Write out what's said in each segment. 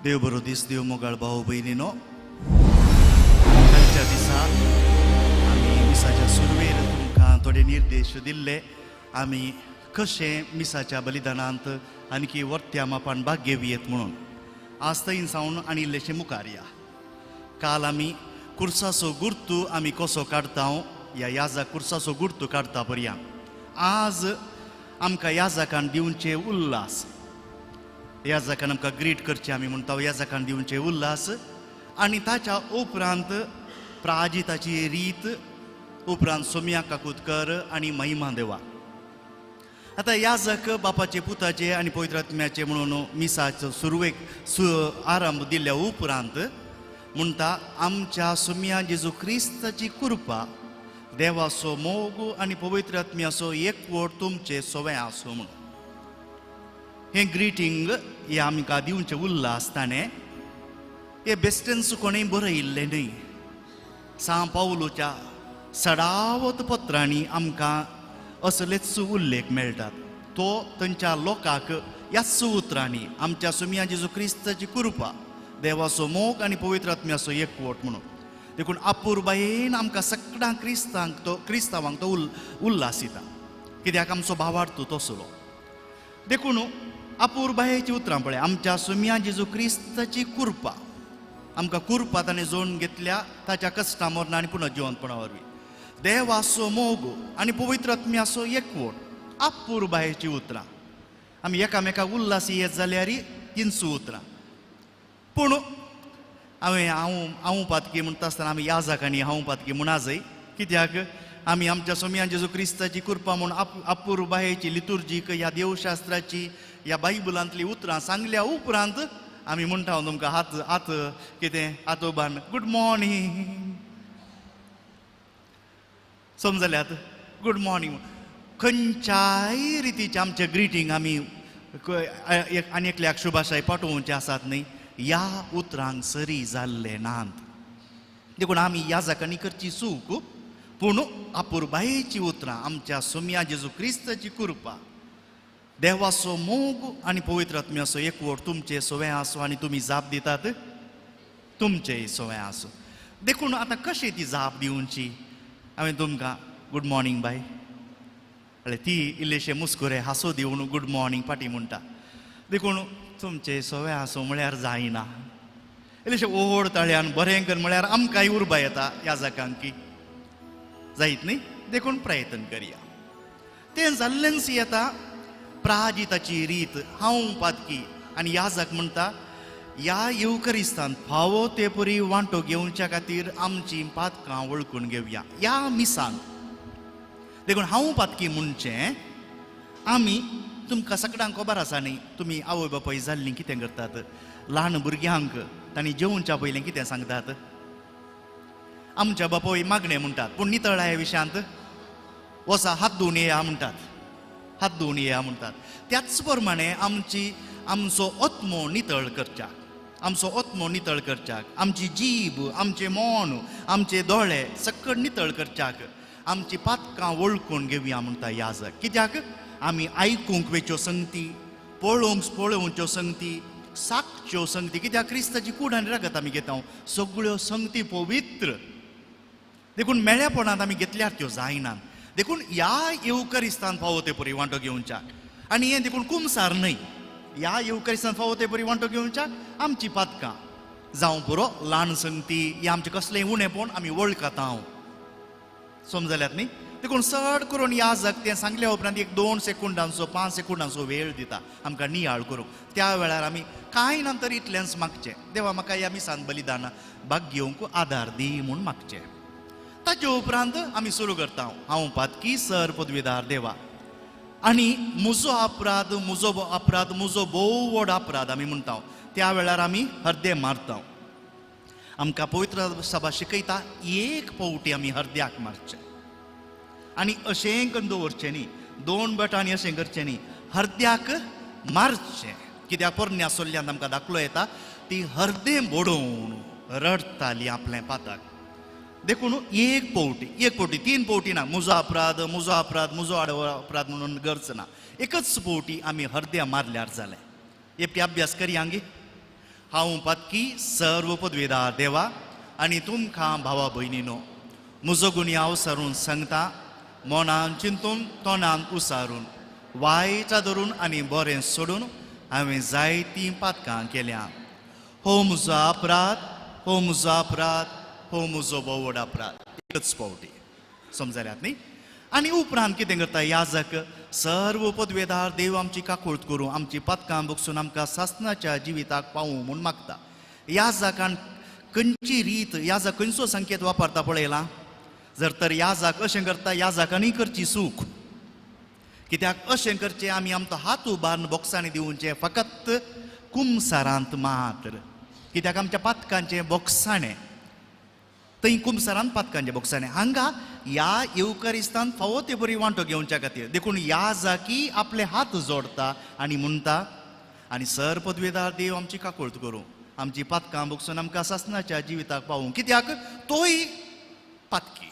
देव बरो दीस, देव मोगाळ भाव भयणीनो. कालच्या दिसा आमी मिसाच्या सुरवेर तुमकां थोडे निर्देश दिल्ले, आमी कशें मिसाच्या बलिदानांत आणखी वर्त्या मापान भाग घेवयेत म्हणून. आज थंय सावन आनी इल्लेशें मुखार या. काल आमी कुर्साचो गुर्तू आमी कसो काडता, ह्या याजा कुर्साचो गुर्तू काडता पर्या. आज आमकां याजकान दिवचे उल्लास, याजकान आमकां ग्रीट करचें आमी म्हणटा, याजकान दिवचे उल्लास आनी ताच्या उपरांत प्राजिताची रीत, उपरांत सोम्या काकुतकर आनी महिमा देवा. आतां याजक बापाचे, पुताचे आनी पवित्र आत्म्याचे म्हणून मिसाचो सुरवेक आरंभ दिल्ल्या उपरांत म्हणटा, आमच्या सोम्या जेजू क्रिस्ताची कृपा, देवाचो मोग आनी पवित्र आत्म्याचो एकवट तुमचे सोवें आसूं म्हणून. हें ग्रिटींग हें आमकां दिवचें उल्लास ताणें हें बेस्टेंस कोणें बरयिल्लें न्हय. सां पावलूच्या सडावत पत्रांनी आमकां असलेच उल्लेख मेळटात. तो थंयच्या लोकांक ह्याच उतरांनी, आमच्या सुमया जेजू क्रिस्ताची कृपा, देवाचो मोग आनी पवित्र आत्म्याचो एकवट म्हणून. देखून अपुरबायेन आमकां सगळ्या क्रिस्तांक तो, क्रिस्तांवांक तो उल्लास दिता, कित्याक आमचो भावार्थ तसलो. देखून अपुरबायेची उतरां पळय, आमच्या सुमया जेजू क्रिस्ताची कृपा, आमकां कृपा ताणें जोडून घेतल्या ताच्या कश्टा, मरणा आनी पुनर्जिवंतपणा वरवीं, देवाचो मोग आनी पवित्र आत्म्याचो एकवट. अपुरबायेची उतरां. आमी एकामेकाक उल्लास येत जाल्यार तींच उतरां. पूण हांवें हांव हांव पातकी म्हणटा आसतना आमी याजक आनी हांव पातकी म्हणा जाय, कित्याक आमी आमच्या सोमयान जेजू क्रिस्ताची कृपा म्हूण अपुरबायेची लितुर्जीक ह्या देवशास्त्राची ह्या बायबलांतली उतरां सांगल्या उपरांत आमी म्हणटा तुमकां हात हात कितें हात उबान गुड मॉर्निंग. समजल्यात? Good morning. खंयच्याय रितीचें आमचें ग्रिटींग आमी आनी एकल्याक शुभाशय पाठोवचे आसात न्हय, ह्या उतरांक सरी जाल्ले नात. देखून आमी ह्या जाकांनी करची चूक. पूण अपुरबायेची उतरां, आमच्या सोम्या जेजू क्रिस्ताची कृपा, देवाचो मोग आनी पवित्र आत्म्याचो एकवट तुमचे सोवें आसूं. आनी तुमी जाप दितात, तुमचेय सोवें आसूं. देखून आतां कशें ती जाप दिवची? हांवें तुमकां गुड मॉर्निंग बाय म्हळ्यार ती इल्लेशे मुस्कुरे हांसो दिवन गुड मॉर्निंग फाटीं म्हणटा. देखून तुमचे सोवें आसूं म्हळ्यार जायना, इल्लेशे ओड ताळ्यान बरें कर म्हळ्यार आमकांय उर्बा येता ह्या जाकांकी जायत न्ही. देखून प्रयत्न करया. तें जाल्लेंच येता प्राजिताची रीत. हांव पातकी आनी याजक म्हणटा, ह्या येवकरिस्तान फावो ते परी वांटो घेवच्या खातीर आमची पातकां वळखून घेवया ह्या मिसांत. देखून हांव पातकी म्हणचें आमी तुमकां सगळ्यांक खबर आसा न्ही, तुमी आवय बापाय जाल्लीं कितें करतात, ल्हान भुरग्यांक तांणी जेवच्या पयलीं कितें सांगतात? आमच्या बापूय मागणें म्हणटात, पूण नितळाये विशयांत वसा हात धुवन येया म्हणटात, हात धुवन येया म्हणटात. त्याच प्रमाणे आमची आमचो आत्मो नितळ करच्याक, आमचो आत्मो नितळ करच्याक, आमची जीब, आमचें मन, आमचे दोळे सकळ नितळ करच्याक आमची पातकां वळखून घेवया म्हणटा याजक. कित्याक आमी आयकूंक वेच्यो संगती, पळोवंक पळोवच्यो संगती, साकच्यो संगती, कित्याक क्रिस्ताची कूड आनी रगत आमी घेता, सगळ्यो संगती पवित्र. देखून मेळ्यापणांत आमी घेतल्यार त्यो जायनात. देखून ह्या येवकरिस्तान फावो ते परी वांटो घेवच्याक आनी हें देखून कुमसार न्हय, ह्या येवकरिस्तान फावो ते परी वांटो घेवच्याक आमची पातकां जावं पुरो ल्हान संगती या आमचें कसलेंय उणेपण आमी वळखता. समजल्यात न्ही? देखून चड करून याजक तें सांगल्या उपरांत एक 2 सेकंडांचो 5 सेकंडांचो वेळ दिता आमकां नियाळ करूंक. त्या वेळार आमी कांय ना तर इतलेंच मागचें, देवा म्हाका ह्या मिसान बलिदान भाग घेवंक आदार दी म्हूण मागचें. ताचे उपरांत आमी सुरू करता, हांव पातकी सर पदवीदार देवा आनी म्हजो अपराध, म्हजो अपराध, म्हजो भोव व्हड अपराध आमी म्हणटा. त्या वेळार आमी हरदे मारता. आमकां पवित्र सभा शिकयता, एक पावटी आमी हरद्याक मारचें आनी अशें करून दवरचें न्ही, 2 बोटांनी अशें करचें न्ही, हरद्याक मारचें. कित्याक पोरण्या सोल्ल्यान आमकां दाखलो येता, ती हरदें बडोवन रडटाली आपलें पाताक. देखून एक पावटी, एक पावटी, 3 पावटी ना, म्हजो अपराध, म्हजो अपराध, म्हजो अपराध म्हणून गरज ना. एकच पावटी आमी हरद्या मारल्यार जालें. एकटी अभ्यास करया गे. हांव पातकी सर्व पदवेदार देवा आनी तुमकां भावा भयणीनो म्हजो गुन्यांव सारून सांगता, मनान चिंतून तोंडान उसारून वायटा धरून आनी बरें सोडून हांवें जायतीं पातकां केल्या. हो म्हजो अपराध, हो म्हजो अपराध, हो म्हजो भोव अपराध. एकच पावटी समजल्यात न्ही. आनी उपरांत कितें करता याजक? सर्व पदवेदार देव आमची काकूळत करूं, आमची पातकां बगसून आमकां सासनाच्या जिविताक पावूं म्हूण मागता. याजकान खंयची रीत, याजक खंयचो संकेत वापरता पळयला? जर तर याजक अशें करता, याजकांनी करची चूक. कित्याक अशें करचें? आमी आमचो हात उबारून बोक्सांनी दिवचें फकत कुमसारांत मात्र. कित्याक आमच्या पातकांचें बोक्साणें थंय कुमसारांत पातकांचें बोक्साणें. हांगा ह्या येवकारिस्तान फावो ते बरी वांटो घेवच्या खातीर देखून याजकी आपले हात जोडता आनी म्हणटा, आनी सर पदवेदार देव आमची काकूळत करूं, आमची पातकां बगसून आमकां सासनाच्या जिविताक पावूं. कित्याक तोय पातकी,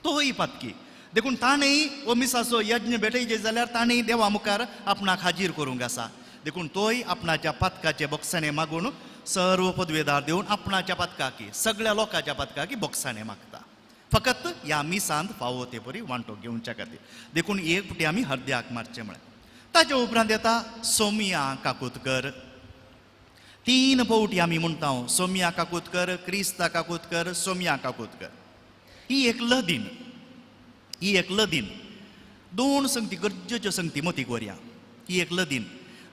तोय पातकी. देखून ताणें हो मिसाचो यज्ञ भेटयचे जाल्यार ताणें देवा मुखार आपणाक हाजीर करूंक आसा. देखून तोय आपणाच्या पातकाचे बोक्साणें मागून सर्व पदवेदार दिवन आपणाच्या पातकाकी, सगळ्या लोकांच्या पातकाकी बोक्साणें मागता, फकत ह्या मिसांत फावो ते परी वांटो घेवच्या खातीर. देखून एक फावटी आमी हरद्याक मारचें म्हळें. ताच्या उपरांत येता सोमिया काकुतकर. 3 फावटी आमी म्हणटा सोमिया काकुतकर, क्रिस्ता काकुतकर, सोमिया काकुतकर. ही एक लदीन, ही एक लदीन. 2 संगती गरजेच्यो संगती मतीक व्हरया. ही एक लदीन,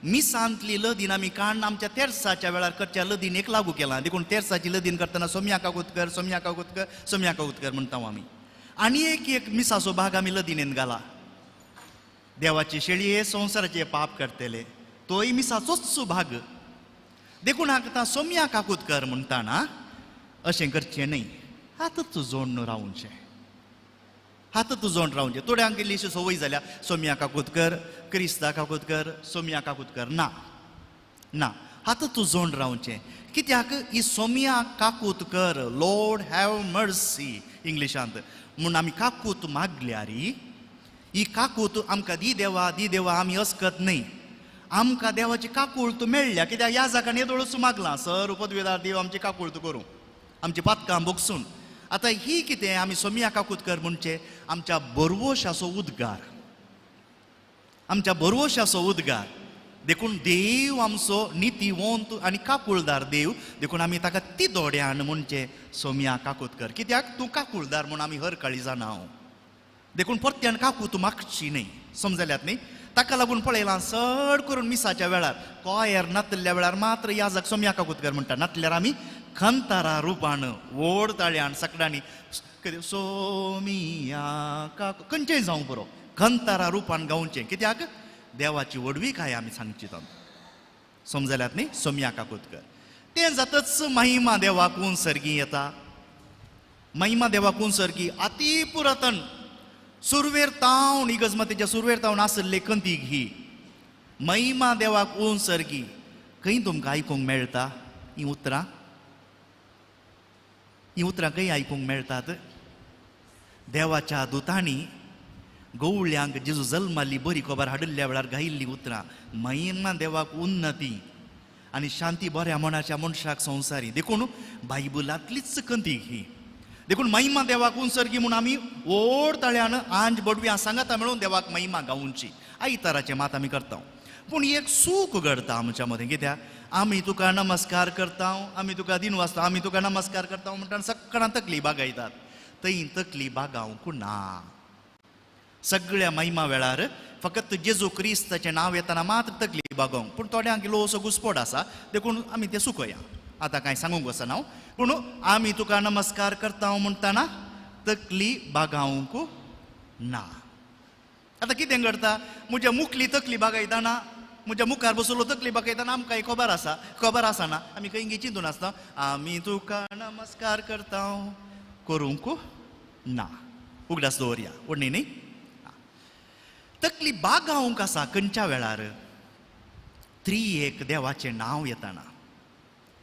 मिसांतली लदीन आमी काडून आमच्या तेर्साच्या वेळार करच्या लदीन एक लागू केला. देखून तेर्साची लदीन करतना सोमिया काकुतकर, सोमिया काकुतकर, सोमिया काकुतकर म्हणटा आमी. आनी एक एक मिसाचो भाग आमी लदीनेन घाला. देवाची शेळये संवसाराचे पाप करतले, तोय मिसाचोच भाग. देखून आतां सोमिया काकुतकर म्हणटाना अशें करचें न्हय, हातच जोडून रावचें, हात जोड रावचें. थोड्यांक इल्लीशी संवय जाल्या सोमिया काकुतकर, क्रिस्ता काकुतकर, सोमिया काकुतकर. ना ना, हात जोड रावचें. कित्याक ही सोमिया काकुतकर, लॉर्ड have mercy इंग्लिशांत म्हूण आमी काकूत मागल्यार ही काकूत आमकां दी देवा, दी देवा आमी अस्कत न्हय. आमकां देवाची काकूळत मेळ्ळ्या. कित्याक ह्या जाकान येदोळच मागलां सर पदवेदार देव आमची काकूळत करूं, आमची पातकां बगसून. आतां ही कितें आमी सोमिया काकुतकर म्हणचे आमच्या बरवशाचो उद्गार, आमच्या बरवशाचो उद्गार. देखून देव आमचो नितीवंत आनी काकुळदार देव. देखून आमी ताका ती दोड्यान म्हणचे सोमिया काकुतकर. कित्याक तूं काकुळदार म्हूण आमी हर काळी जाणा. देखून परत्यान काकूत मागची न्हय, समजल्यात न्ही. ताका लागून पळयलां चड करून मिसाच्या वेळार कॉयर नातल्या वेळार मात्र याजक सोमिया काकुतकर म्हणटा. नातल्यार आमी खंतारा रुपान व्हड ताळ्यान सकडांनी सोमिया काकू खंयचेय जावं पुरो खंतारा रुपान गावचें. कित्याक देवाची व्हडवीकाय आमी सांगची तांकां, समजल्यात न्ही. सोमिया काकुतकर तें जातच महिमा देवाक सर्गी येता. महिमा देवाक सर्गी अति पुरातन सुरवेर तावन इगजमतीच्या सुरवेर तावन आसले कंतीक ही महिमा देवाक सर्गी. खंय तुमकां आयकूंक मेळटा ही उतरां? ही उतरां खंय आयकूंक मेळटात? देवाच्या दुतांनी गवळ्यांक जेजू जल्माली बरी खबर हाडिल्ल्या वेळार गायिल्ली उतरां महिमा देवाक उन्नती आनी शांती बऱ्या मनाच्या मनशाक संवसारी. देखून बायबलांतलीच कंतीक ही. देखून महिमा देवाक उन्सर्गी म्हूण आमी व्हड ताळ्यान आंज बडव्यां सांगाता मेळून देवाक महिमा गावची आयताराचें मात आमी करता. पूण एक सूख घडता आमच्या मदें. कित्याक आमी तुका नमस्कार करता, आमी तुका दिन वाचता, आमी तुका नमस्कार करता म्हणटा सगळ्यां तकली बागयतात. थंय तकली बागावंक ना. सगळ्या महिमा वेळार फकत जेजू क्रिस्ताचें नांव येतना मात्र तकली बागोवंक. पूण थोड्यांक इल्लोसो घुस्पोट आसा देखून आमी तें सुकया. आतां कांय सांगूंक वचना हांव. पूण आमी तुका नमस्कार करता म्हणटाना तकली बागावंक ना. आतां कितें घडता? म्हज्या मुखली तकली बागयतना, म्हज्या मुखार बसलो तकली बागयतना आमकां खबर आसा, खबर आसना आमी खंय चिंतून आसता आमी तुका नमस्कार करता करूंक ना. उगडास दवरया ओडणी न्ही. तकली बागावंक आसा खंयच्या वेळार? त्रिएक देवाचें नांव येतना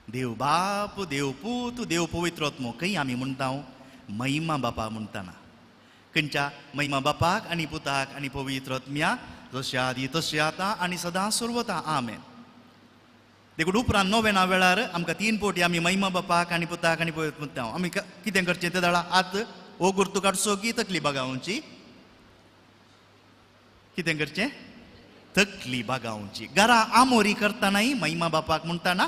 देव बाप, देव पूत, देव पवित्र आत्मो खंय आमी म्हणटा महिमा बापा म्हणटाना. खंयच्या महिमा बापाक आनी पुताक आनी पवित्र आत्म्या, जशें आदी तशें आतां आनी सदां सर्वता. आमेन. देखून उपरांत नोवेना वेळार आमकां 3 पोटी आमी महिमा बापाक आनी पुताक आनी पवित्र आमी कितें करचें ते दाळा आत हो गुर्तू काडचो की तकली बागावची. कितें करचें? तकली बागावची. घरा आमोरी करतनाय महिमा बापाक म्हणटाना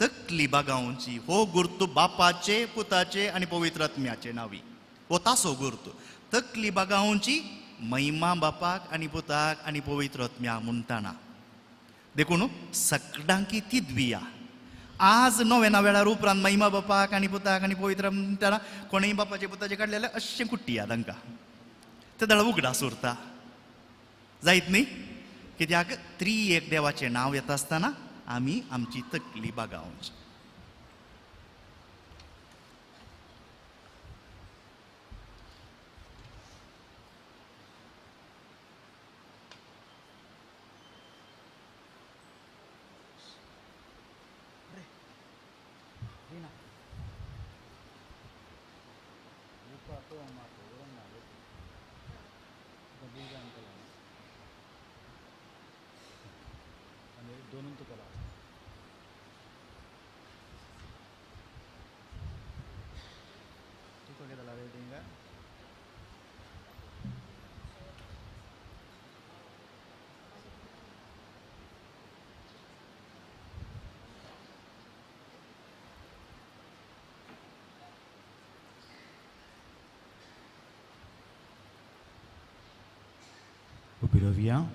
तकली बागावची. हो गुर्तू बापाचे पुताचे आनी पवित्र आत्म्याचे नांवी हो तासो गुर्तू. तकली बागावची महिमा बापाक आनी पुताक आनी पवित्र आत्म्या म्हणटाना. देखून सगळ्यांकी ती द्विया आज नोवेना वेळार उपरांत महिमा बापाक आनी पुताक आनी पवित्र म्हणटाना कोणूय बापाचे पुताचे काडले जाल्यार अशें कुट्टिया तांकां ते दळ उगडास उरता जायत न्ही. कित्याक त्रिएक देवाचें नांव येता आसतना आमी आमची तकली बागावची. Revient.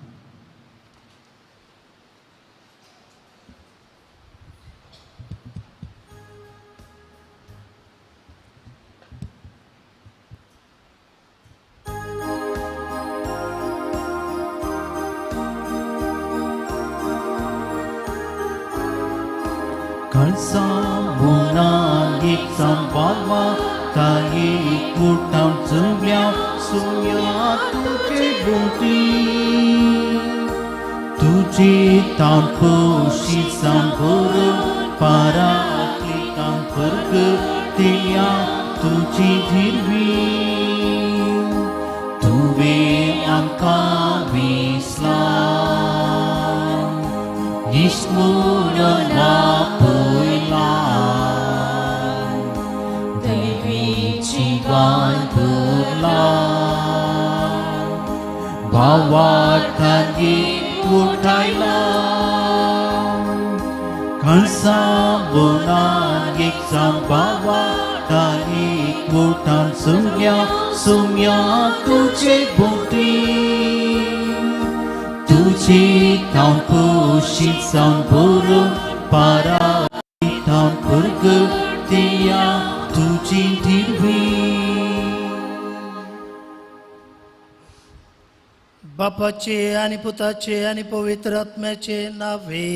बापाचे आनी पुताचे आनी पवित्र आत्म्याचे नावे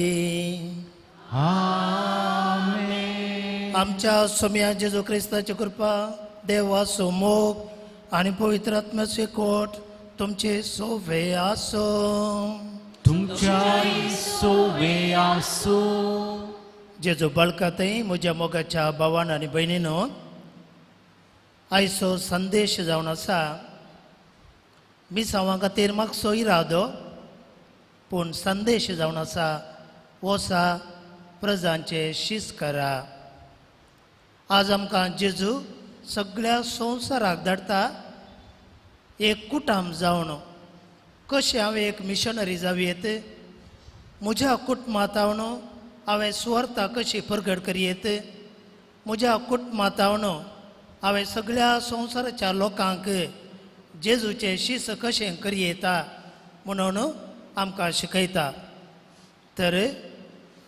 आमेन. आमच्या सोम्या जेजू क्रिस्ताची कृपा, देवाचो मोग आनी पवित्र आत्म्याचे कोट तुमचे सोवे आसो. तुमच्या सोवे आसो. जेजू बाळकातय म्हज्या मोगाच्या भावान आनी भयणीनो, आयचो संदेश जावन आसा मिसांवा खातीर मातसो इरादो, पूण संदेश जावन आसा वसा प्रजांचे शीस करा. आज आमकां जेजू सगळ्या संवसाराक धाडटा एक कुटाम जावन. कशें हांवें एक मिशनरी जावयेत, म्हज्या कुटुंबांत हांव हांवें सुवार्ता कशी परगट करयेत, म्हज्या कुटुंबांत हांव हांवें सगळ्या संवसाराच्या लोकांक जेजूचें शीस कशें करयेता म्हणून आमकां शिकयता. तर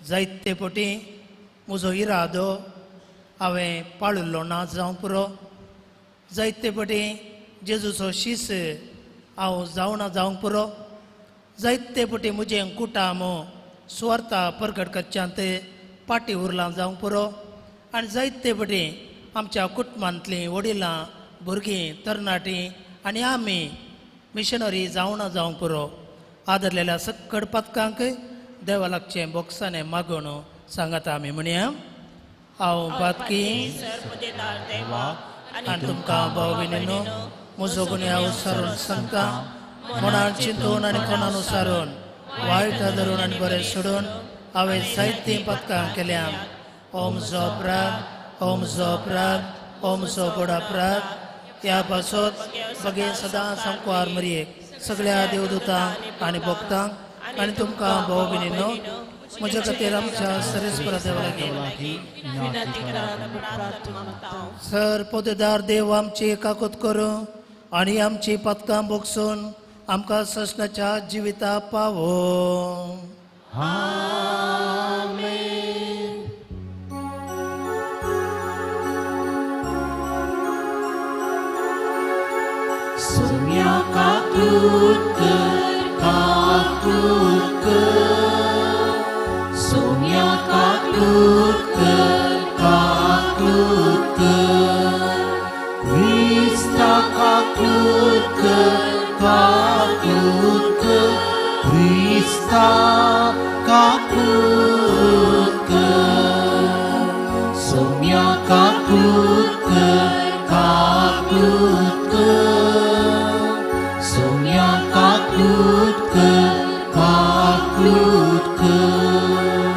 जायते पटी म्हजो इरादो हांवें पाळिल्लो ना जावंक पुरो, जायते पटी जेजूचो शीस हांव जावना जावंक पुरो, जायते पटी म्हजें कुटाम सुवार्ता परगट करच्यांत पाटी उरलां जावंक पुरो, आनी जायते पटी आमच्या कुटुंबांतलीं वडिलां, भुरगीं, तरणाटीं आनी आमी मिशनरी जावना जावंक पुरो. आदरलेल्या सक्कड पातकांक देवा लागचें बोक्साने मागून सांगाता आमी म्हणया, हांव पातकी आनी तुमकां भाव भयणींनो म्हजो गुन्यांव सारून सांगता, मनान चिंतून आनी कोणान सारून, वायट धरून आनी बरें सोडून हांवें जायतीं पदकां केल्या. हो म्हजो अपराध, हो म्हजो अपराध, हो म्हजो व्हड अपराध. ह्या पासत बगे सदां संकवार मरयेक सगळ्या देवदूतांक आनी भक्तांक आनी तुमकां भाव भयणीनो म्हज्या खातीर आमच्या सरेस्पर देवा लागीं. सर पोतेदार देव आमची काकूत करूं आनी आमची पदकां भोगसून आमकां ससनाच्या जिविता पावो. आमेन. सोम्या काकूत कर, काकूत कर, सोम्या काकूत कर, काकूत कर, क्रिस्ता काकूत कर, काकूत कर, क्रिस्ता काकूत कर, सोम्या काकूत कर, काकूत कर, सोम्या काकूत कर, काकूत कर.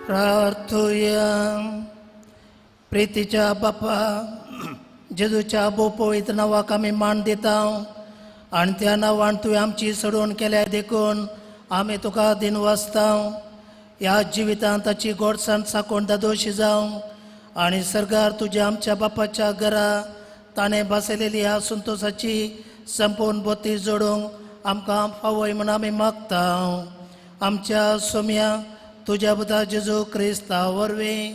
प्रार्थुया. प्रितीच्या बापा जेजूच्या भोव पवित्र नांवाक आमी मान दिता आनी त्या नांवान तुवें आमची सोडवण केल्या देखून आमी तुका दिनवासता. ह्या जिवितांत ताची गोडसाण साकोवन दादोशी जावं आनी सरकार तुज्या आमच्या बापाच्या घरा ताणें बसयलेली ह्या संतोशाची संपूर्ण बोती जोडूंक आमकां फावय म्हूण आमी मागता. आमच्या सोम्या तुज्या पुता जेजू क्रिस्ता वरवीं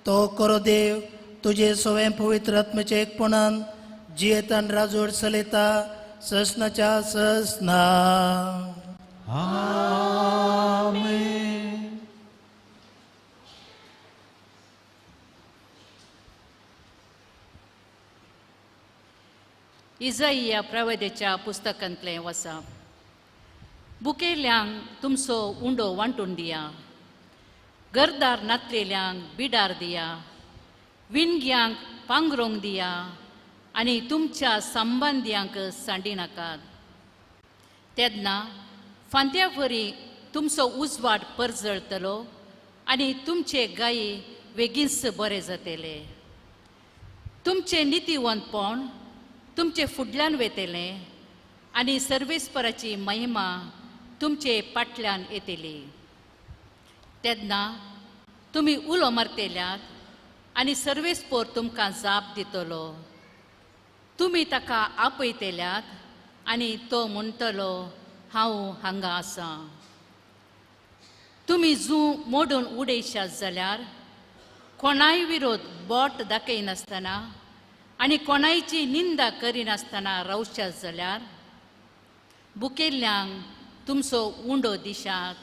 तो करो देव तुजे सवें पवित्र आत्म्याच्या एकपणान जियेतान राजवट चलयता ससनाच्या ससना. आमेन. इजाईया प्रवेदेच्या पुस्तकांतलें वसा. बुकेल्यांक तुमचो उंडो वांटून दिया, गरदार नातलेल्यांक बिडार दिया, विणग्यांक पांगरोंक दिया आनी तुमच्या संबंद्यांक सांडी नाकात. तेन्ना फांत्या वरी तुमचो उजवाड परजळतलो आनी तुमचे गायी वेगींच बरे जातले. तुमचें नितीवंतपण तुमचे फुडल्यान वेतलें आनी सर्वेस्पराची महिमा तुमचे पाटल्यान येतली. तेन्ना तुमी उलो मारतेल्यात आनी सर्वेस्पोर तुमकां जाप दितलो. तुमी ताका आपयतेल्यात आनी तो म्हणटलो हांव हांगा आसा. तुमी जू मोडून उडयशात जाल्यार कोणाय विरोध बोट दाखयनासतना आनी कोणायची निंदा करिनासतना रावशात जाल्यार बुकेल्ल्यांक तुमचो उंडो दिशात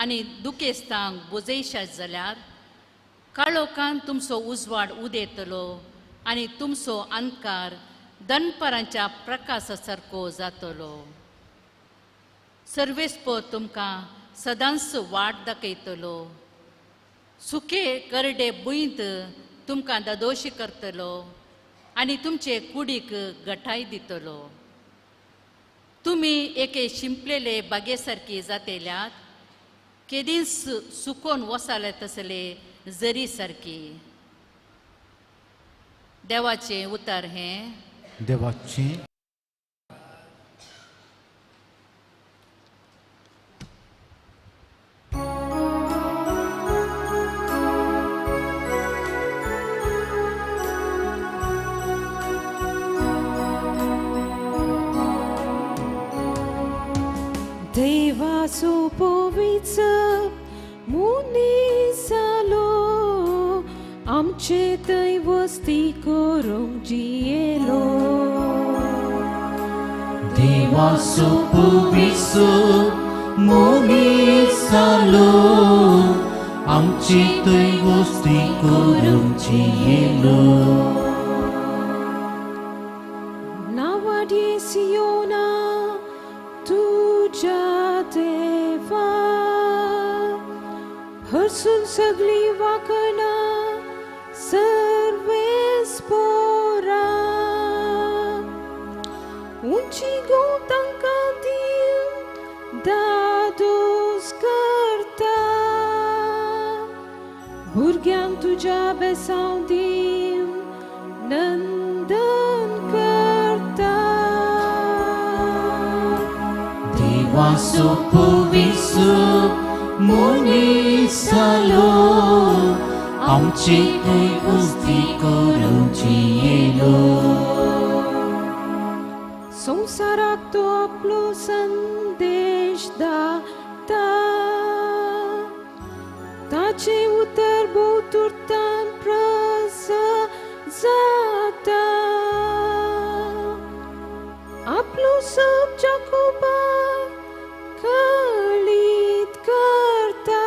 आनी दुखेस्तांक बोजयशात जाल्यार काळोखान तुमचो उजवाड उदेतलो आनी तुमचो अंधकार दनपारांच्या प्रकाशा सारको जातलो. सर्वेस्पोर तुमकां सदांच वाट दाखयतलो. सुके करडे भुंयत तुमकां दादोशी करतलो आनी तुमचे कुडीक गठाय दितलो. तुमी एके शिंपलेले बागे सारकी जातेल्यात, केदींच सुकोन वसाले तसले जरी सारकी. देवाचें उतर हें. देवाचें देवाचो पवित्र मनीस जालो आमचे थंय वस्ती करूंक जियेलो. देवाचो पवित्र मनीस जालो आमचे थंय वस्ती करूंक जियेलो. नावाडी सियोना तुज्या देवा हरसून सगळी वाकणा सर्वेस्पोरा उंची गो तांकां दिवन दादोस करता. भुरग्यांक तुज्या बेसांव दीवन नंदन करता. देवाचो पुविसू मनीस जालो आमची थंय वस्ती करूंक जियेलो. संवसाराक तो आपलो संदेश दाता, ताचें उतर भोव तुर्तान प्रसार जाता. आपलो सब जाकोबाक कळीत करता,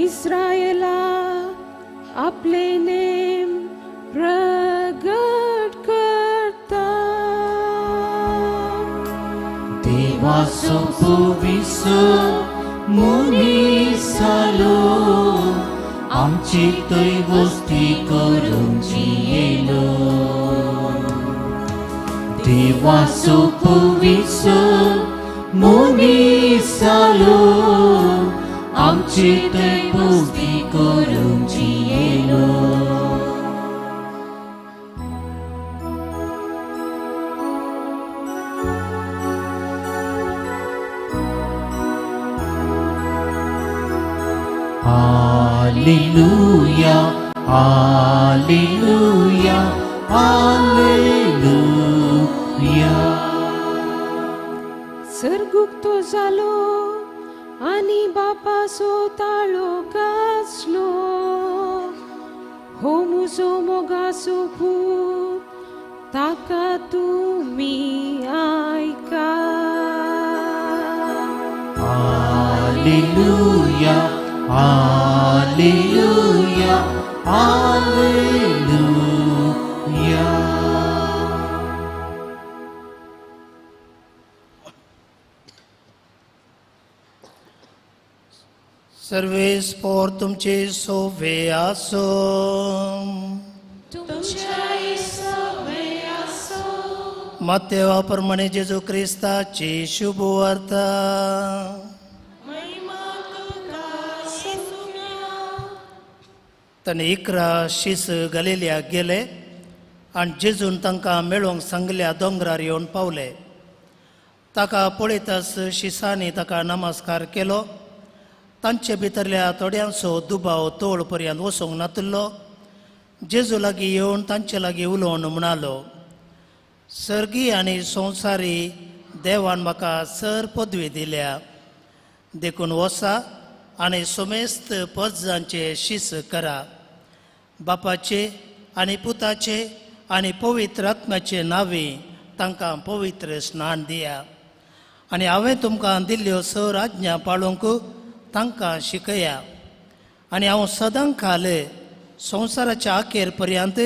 इस्रायला आपले नेम प्रगट करता. देवाचो पुविसू मनीस जालो आमची थंय वस्ती करूंक जियेलो. देवाचो पुविसू मनीस जालो आमची थंय वस्ती करूंक जियेलो. Alleluia, Alleluia, Alleluia. सर्गूक तो जालो आनी बापाचो ताळो गाजलो, हो म्हजो मोगाचो पूत ताका तुमी आयका. Alleluia, Alleluia, Alleluia. सर्वेस पोर तुमचे सोवे आसो. मातेवा प्रमाणे जेजू क्रिस्ताची शुभ वार्ता. ताणें 11 शीस गलिलियाक गेले आनी जेजून तांकां मेळोवंक सांगल्या दोंगरार येवन पावले. ताका पळयताच शिसांनी ताका नमस्कार केलो. तांचे भितरल्या थोड्यांचो दुबाव तोळ पर्यंत वचूंक नातिल्लो. जेजू लागीं येवन तांचे लागीं उलोवन म्हणालो, सर्गी आनी संवसारी देवान म्हाका सर पदवी दिल्या, देखून वसा आनी समेस्त पजांचे शीस करा. बापाचे आनी पुताचे आनी पवित्र आत्म्याचे नांवी तांकां पवित्र स्नान दिया आनी हांवें तुमकां दिल्ल्यो सर आज्ञा पाळूंक तांकां शिकया. आनी हांव सदां काल संवसाराच्या अखेर पर्यंत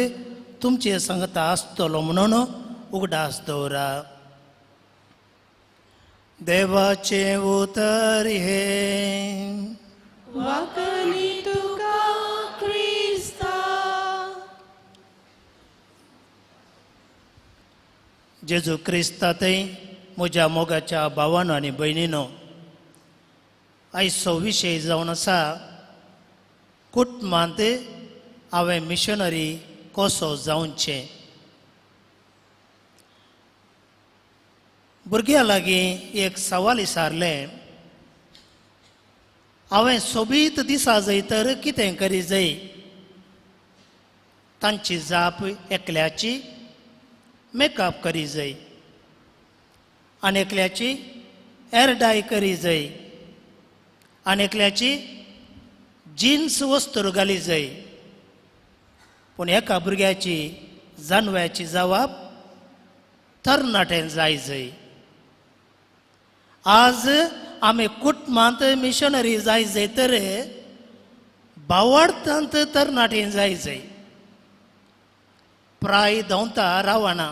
तुमचे सांगता आसतलो म्हणून उगडास दवरा. देवाचें उतर हें. वाकनी तुका क्रिस्ता. जेजू क्रिस्तांतय म्हज्या मोगाच्या भावानो आनी भयणीनो, आयचो विशय जावन आसा कुटुंबांत हांवें मिशनरी कसो जावचें. भुरग्यां लागीं एक सवाल विचारलें, हांवें सोबीत दिसा जाय तर कितें करी जाय? तांची जाप एकल्याची मेकअप करी जाय आनी एकल्याची हेर डाय करी जाय आनी एकल्याची जिन्स वस्तूर घाली जाय. पूण एका भुरग्याची जानव्याची जवाब तरणाटेन जाय जाय. आज आमी कुटुंबांत मिशनरी जाय जाय तर भावार्थांत तरणाटेन जाय जाय. प्राय धांवता रावना,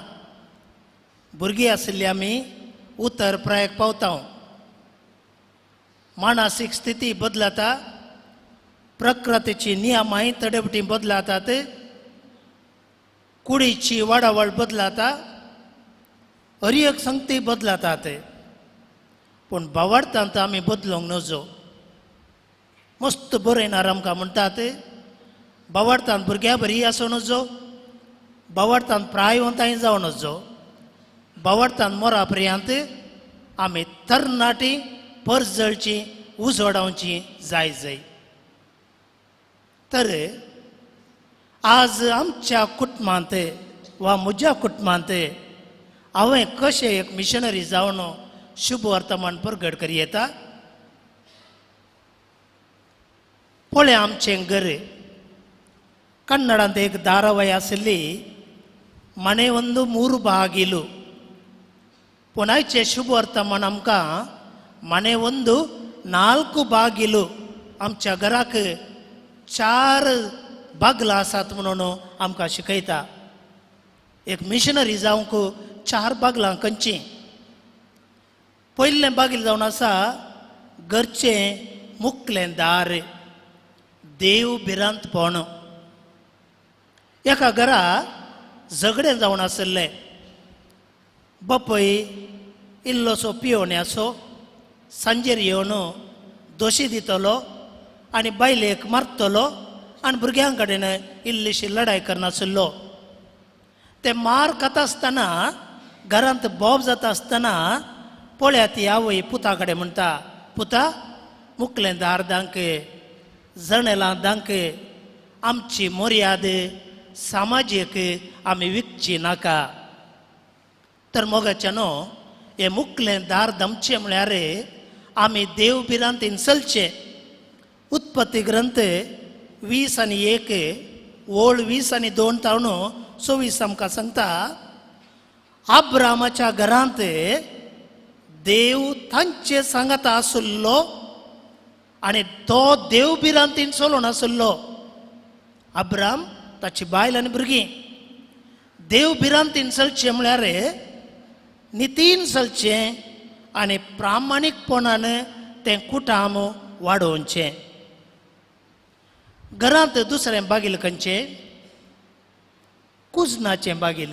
भुरगीं आशिल्ली आमी उतर प्रायक पावता. मानसीक स्थिती बदलता, प्रकृतीची नियमांय तडेपटी बदलतात, कुडीची वाडावळ बदलता, हर एक संगती बदलतात. पूण भावार्थांत आमी बदलूंक नजो. मस्त बरयणार आमकां म्हणटात, बावडतान भुरग्या बरी आसूं नजो, बावडतान प्रायवंताय जावं नजो, बावडतान मोरा पर्यंत आमी तरणाटी परजळची उजवाडावची जाय जाय. तर आज आमच्या कुटुंबांत वा म्हज्या कुटुंबांत हांवें कशें एक मिशनरी जावन शुभ वर्तमान परगट करी येता. पळय आमचें घर कन्नडांत एक धारावाही आशिल्ली, मणे ಒಂದು ಮೂರು ಬಾಗಿಲು. पूण आयचें शुभ वर्तमान आमकां मणे ಒಂದು ನಾಲ್ಕು ಬಾಗಿಲು, आमच्या घराक चार बागलां आसात म्हणून आमकां शिकयता. एक मिशनरी जावंक चार बागलां खंयचीं? पयलें बागील जावन आसा घरचें मुकलें दार, देव भिरांतपण. एका घरा झगडें जावन आशिल्लें. बापूय इल्लोसो पियोण्याचो सांजेर येवन दोशी दितलो आनी बायलेक मारतलो आनी भुरग्यां कडेन इल्लीशी लडाय करनाशिल्लो. ते मार खाता आसतना घरांत बोब जाता आसतना पळया ती आवय पुता कडेन म्हणटा, पुता मुकलें दार दांक, जनेलां दांक, आमची मर्याद सामाजीक आमी विकची नाका. तर मोगाच्यानो हें मुकलें दार दमचें म्हळ्यार आमी देव भिरांतीन चलचें. उत्पत्ती ग्रंथ 20:1 ओळ 20:2 तावन 24 आमकां सांगता, आब्रामाच्या घरांत देव तांचे सांगाता आशिल्लो आनी तो देव भिरांतीन चलोवन आशिल्लो. अब्राम, ताची बायल आनी भुरगीं देव भिरांतीन चलचें म्हळ्यार नितीन चलचें आनी प्रामाणीकपणान तें कुटाम वाडोवचें. घरांत दुसरें बागील खंयचें? कुजनाचें बागील.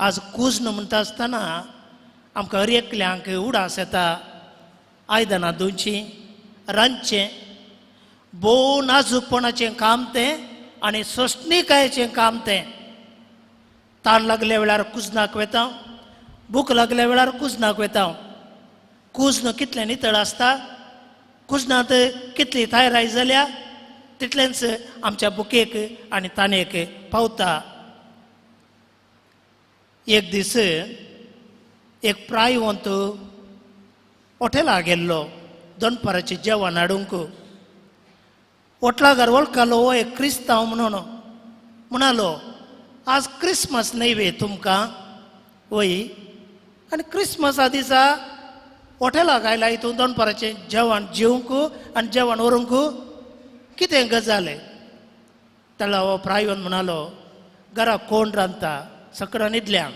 आज कुज्न म्हणटा आसतना आमकां हर एकल्यांक उडास येता, आयदनां धुवचीं, रांदचें. भोव नाजूकपणाचें काम तें आनी सोंसणीकायेचें काम तें. ताण लागल्या वेळार कुजनाक वेता, भूक लागल्या वेळार कुजनाक वेता. कुज्न कितलें नितळ आसता, कुजनांत कितली तयाराय जाल्या तितलेंच आमच्या भुकेक आनी ताणेक पावता. एक दीस एक प्रायवंत हॉटेला गेल्लो दनपाराचें जेवण हाडूंक. होटलागार वळखलो हो एक क्रिस्तांव म्हणून. म्हणालो, आज क्रिसमस न्हय वे तुमकां? वय, आनी क्रिसमसा दिसा हॉटेलाक आयला हितून दनपाराचें जेवण जेवंक आनी जेवण व्हरूंक कितें गजाल? तेला हो प्रायवन म्हणालो, घरा कोण रांदता? सकडां न्हिदल्यान,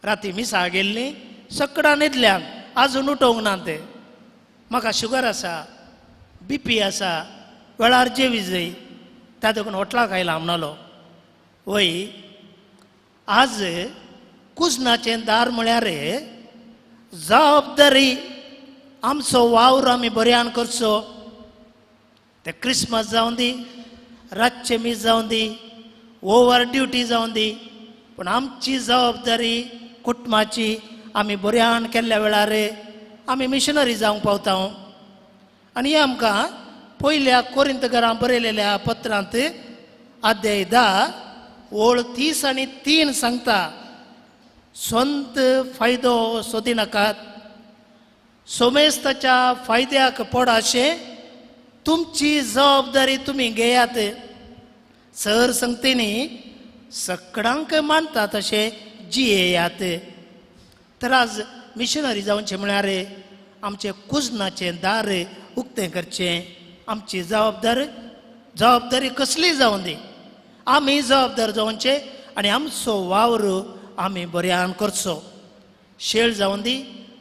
राती मिसा गेल्ली, सकडां न्हिदल्यान, आजून उठोवंक ना ते. म्हाका शुगर आसा, बीपी आसा, वेळार जेवी जाय, त्या देखून हॉटलाक आयला म्हणालो. वय, आज कुजनाचें दार म्हळ्यार जबाबदारी, आमचो वावर आमी बऱ्यान करचो. ते क्रिसमस जावं दी, रातचें मीस जावं दी, ओवर ड्युटी जावं दी, पूण आमची जबाबदारी कुटुंबाची आमी बऱ्यान केल्ल्या वेळार आमी मिशनरी जावंक पावता. आनी हें आमकां पयल्या कोरिंत घरां बरयलेल्या पत्रांत अध्याय 10 ओळ 30 आणि 3 सांगता, स्वंत फायदो सोदिनाकात, सोमेस्ताच्या फायद्याक पडाशें तुमची जबाबदारी तुमी घेयात. सर संगतीनी सकडांक मानता तशें जियेयात. तर आज मिशनरी जावचें म्हळ्यार आमचें कुजनाचें दार उक्तें करचें. आमची जबाबदारी कसली जावं दी, आमी जबाबदार जावचें आनी आमचो वावर आमी बऱ्यान करचो. शेळ जावं दी,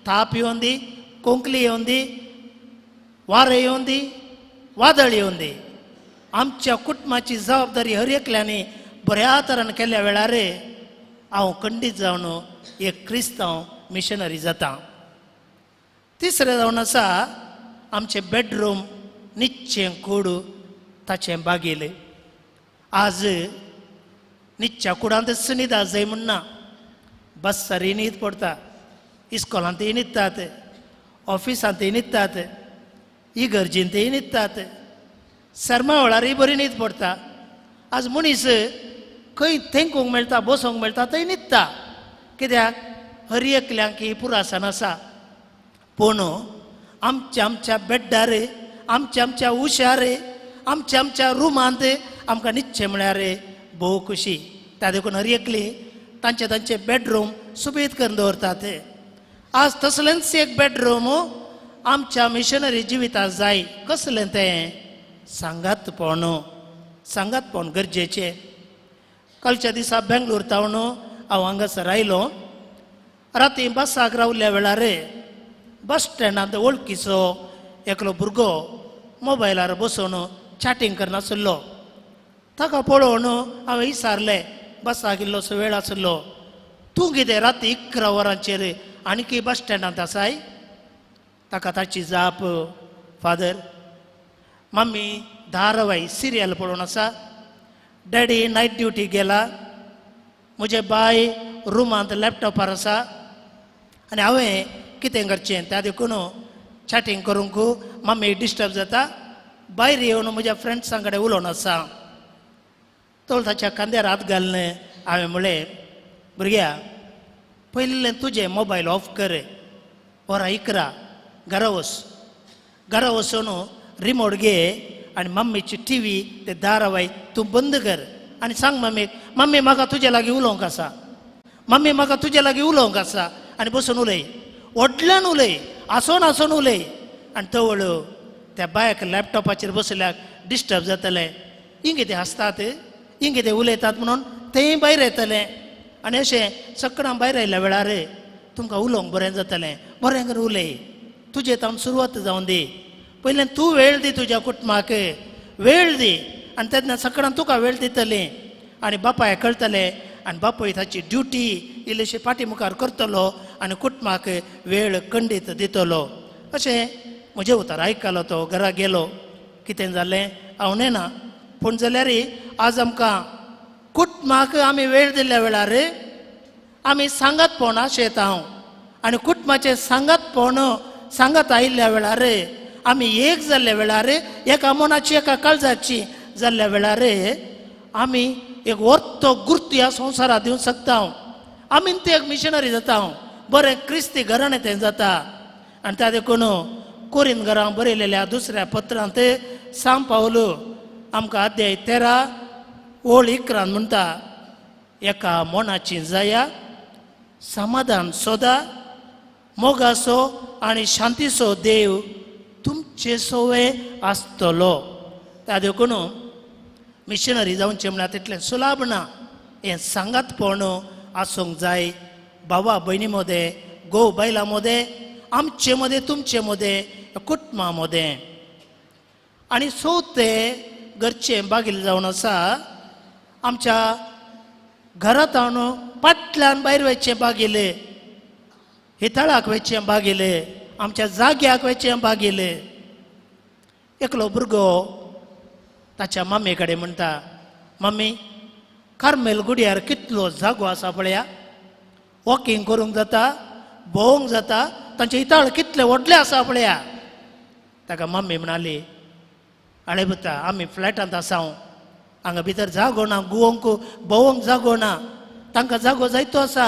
ताप येवन दी, कोंकली येवन दी, वारें येवन दी, वादळ येवन दी, आमच्या कुटुंबाची जबाबदारी हर एकल्यांनी बऱ्या तरान केल्ल्या वेळार हांव खंडीत जावन एक क्रिस्तांव मिशनरी जाता. तिसरें जावन आसा आमचें बेडरूम, निच्चें कूड ताचें बागेलें. आज निच्च्या कुडांतच न्हिदा जाय म्हण ना, बस्सारय न्हीद पडटा, इस्कोलांतय न्हिदतात, ऑफिसांतय न्हिदतात, इगर्जींतय न्हिदतात, सरमा वेळारय बरी न्हीद पडटा. आज मनीस खंय तेंकूंक मेळटा, बसोंक मेळटा थंय न्हिदता, कित्याक हर एकल्यांक ही पुरासन आसा. पूण आमच्या आमच्या बेड्डार, आमच्या आमच्या उश्यार, आमच्या आमच्या रुमांत आमकां न्हिदचें म्हळ्यार भोव खुशी. त्या देखून हर एकली तांचे तांचे बेडरूम सुबेद करून दवरतात. आज तसलेंच एक बेडरूम आमच्या मिशनरी जिवितांत जाय. कसलें तें? सांगात पोवन, सांगात पोवन गरजेचें. कालच्या दिसा बेंगलोर तावन हांव हांगासर आयलो. राती बसाक रावल्या वेळार बस स्टँडांत वळखीचो एकलो भुरगो मोबायलार बसून चॅटींग करनासलो. ताका पळोवन हांवें विचारलें, बसाक इल्लोसो वेळ आसलो, तूं कितें राती 11 वरांचेर आणकी बस स्टँडांत आसाय? ताका ताची जाप, फादर, मम्मी धारावाही सिरियल पळोवन आसा, डॅडी नायट ड्युटी गेला, म्हजें बाय रुमांत लॅपटॉपार आसा आनी हांवें कितें करचें त्या देखून चॅटींग करूंक मम्मी डिस्टर्ब जाता, भायर येवन म्हज्या फ्रेंड्सां कडेन उलोवन आसा. तो ताच्या खांद्यार हात घालून हांवें म्हळें, भुरग्या पयलें तुजें मोबायल ऑफ कर, वरां 11 घरा वच, घरा वचून रिमोट घे आनी मम्मीची टी व्ही ते धारावाही तूं बंद कर आनी सांग मम्मीक, मम्मी म्हाका तुजे लागीं उलोवंक आसा, मम्मी म्हाका तुजे लागीं उलोवंक आसा, आनी बसून उलय, व्हडल्यान उलय, आसोन आसोन उलय. आनी तवळ त्या बायक लॅपटॉपाचेर बसल्याक डिस्टर्ब जातलें, हिंग कितें हांसतात, हिंग कितें उलयतात म्हणून तेंय भायर येतलें. आनी अशें सगळ्यां भायर आयल्या वेळार तुमकां उलोवंक बरें जातलें. बरें करून उलय, तुजें तावन सुरवात जावन दी, पयलें तूं वेळ दी तुज्या कुटुंबाक, वेळ दी, आनी तेन्ना सगळ्यां तुका वेळ दितलीं आनी बापायक कळटलें आनी बापूय ताची ड्युटी इल्लीशी फाटी मुखार करतलो आनी कुटुंबाक वेळ खंडीत दितलो. अशें म्हजें उतर आयकलो तो घरा गेलो. कितें जालें हांव नेणा, पूण जाल्यार आज आमकां कुटुंबाक आमी वेळ दिल्ल्या वेळार आमी सांगात पोवन आशेता हांव, आनी कुटुंबाचें सांगात पोवन सांगात आयिल्ल्या वेळार आमी एक जाल्ल्या वेळार, एका मनाची एका काळजाची जाल्ल्या वेळार आमी एक वर्तो गुर्त ह्या संवसारात दिवंक शकता. आमी ते एक मिशनरी जाता, बरें क्रिस्ती घराणें तें जाता. आनी त्या देखून कोरीन घरां बरयलेल्या दुसऱ्या पत्रांत सांग पावलो आमकां अध्याय 13 ओळ 11 म्हणटा, एका मनाची जाया, समाधान सोदा, मोगाचो आनी शांतीचो देव तुमचे सोवे आसतलो. त्या देखून मिशनरी जावचें म्हळ्यार तितलें सुलाभ ना, हें सांगातपण आसूंक जाय. भावा भयणी मदें, घोव बायलां मदें, आमचे मदें, तुमचे मदें, कुटुंबा मदें. आनी चवथें घरचें बागील जावन आसा आमच्या घरांत हाडून फाटल्यान भायर वयचें बागेलें, हितळाक वयचें बागेलें, आमच्या जाग्याक वयचें बागेलें. एकलो भुरगो ताच्या मम्मी कडेन म्हणटा, मम्मी कार्मेल गुड्यार कितलो जागो आसा पळया, वॉकिंग करूंक जाता, भोंवंक जाता, तांचे हिताळ कितले व्हडले आसा पळया. ताका मम्मी म्हणाली, आळे पुता आमी फ्लॅटांत आसा, हांगा भितर जागो ना, गुवोंक भोंवंक जागो ना, तांकां जागो जायतो आसा,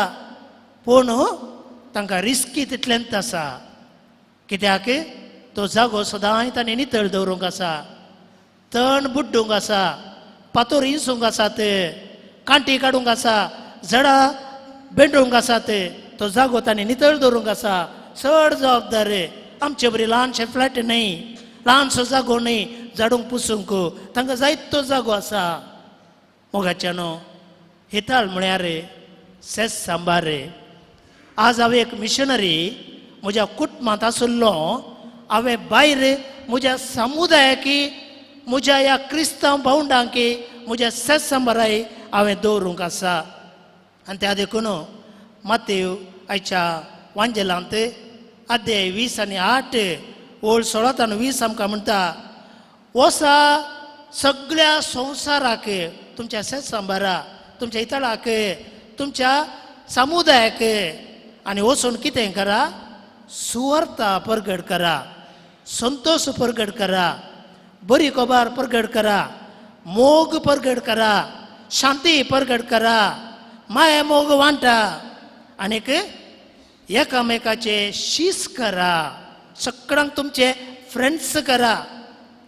पूण तांकां रिस्की तितलेंच आसा, कित्याक तो जागो सदांय तांणी नितळ दवरूंक आसा, तण बुड्डूंक आसा, पातोर इंसूंक आसात, कांटी काडूंक आसा, झाडां बेंडूंक आसात, तो जागो तांणी नितळ दवरूंक आसा. चड जबाबदार. आमचे बरी ल्हानशें फ्लॅट न्हय, ल्हानसो जागो न्हय झाडूंक पुसूंक, तांकां जायतो जागो आसा. मोगाच्यानो हिताळ म्हळ्यार सेस सांबार. आज हांव एक मिशनरी म्हज्या कुटुंबांत आशिल्लो, हांवें भायर म्हज्या समुदायाकी, म्हज्या ह्या क्रिस्तांव भावंडांकी म्हज्या सेस सांबाराय हांवें दवरूंक आसा. आनी त्या देखून मातेव आयच्या वांजेलांत अध्याय 20 आनी 8 ओळ 16 आनी 20 आमकां म्हणटा, वसा सगळ्या संवसाराक, तुमच्या शेतसांबारा, तुमच्या इतळाक, तुमच्या समुदायाक आनी वचून कितें करा, सुवार्ता परगट करा, संतोष परगट करा, बरी खबर परगट करा, मोग परगट करा, शांती परगट करा, माया मोग वांटा आनीक एकामेकाचे शीस करा, सगळ्यांक तुमचे फ्रेंड्स करा.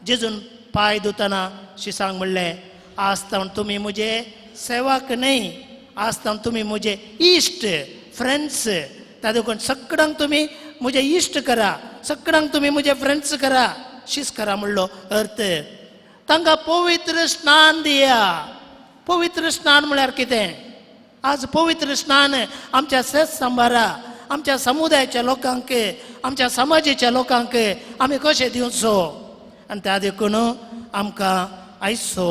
जेजून पांय धुतना शिसांक म्हणलें, आज तावन तुमी म्हजे सेवाक न्हय, आज तावन तुमी म्हजे इश्ट फ्रेंड्स. त्या देखून सगळ्यांक तुमी म्हजे इश्ट करा, सगळ्यांक तुमी म्हजे फ्रेंड्स करा. शीस करा म्हणलो अर्थ तांकां पवित्र स्नान दिया. पवित्र स्नान म्हळ्यार कितें? आज पवित्र स्नान आमच्या सेत सांबारा, आमच्या समुदायाच्या लोकांक, आमच्या समाजाच्या लोकांक आमी कशें दिवचो? आनी त्या देखून आमकां आयचो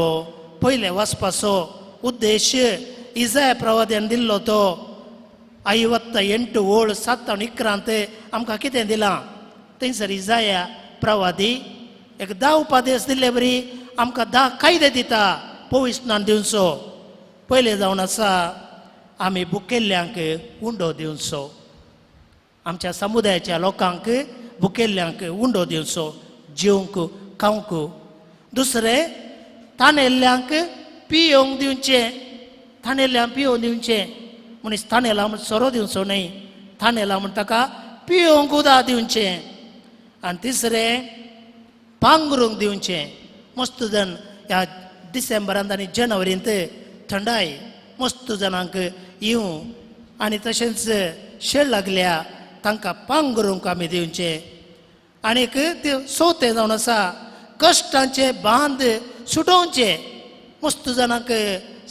पयलें वचपाचो उद्देश इजाय प्रवाद्यान दिल्लो तो 58 ओळ 7 आनी 11 आमकां कितें दिलां? थंयसर इजाया प्रवादी एक 10 उपदेश दिल्ले बरी आमकां 10 कायदे दिता पवित्र स्नान दिवचो. पयलें जावन आसा आमी भुकेल्ल्यांक उंडो दिवचो, आमच्या समुदायाच्या लोकांक भुकेल्ल्यांक उंडो दिवचो, जेवंक खावंक. दुसरें ताणेल्ल्यांक पियोवंक दिवचें, ताणेल्ल्यांक पियोवंक दिवचें. मनीस ताणेला म्हण सोरो दिवचो न्हय, ताणेला म्हण ताका पियोवंक उदक दिवचें. आनी तिसरें पांगरूंक दिवचें. मस्त जण ह्या डिसेंबरांत आनी जानेवारींत थंडाय मस्त जाणांक येवं आनी तशेंच शेळ लागल्या तांकां पांगरूंक आमी दिवचें. आनीक ते चवथें जावन आसा कश्टांचे बांद सुटोवचे. मस्त जाणांक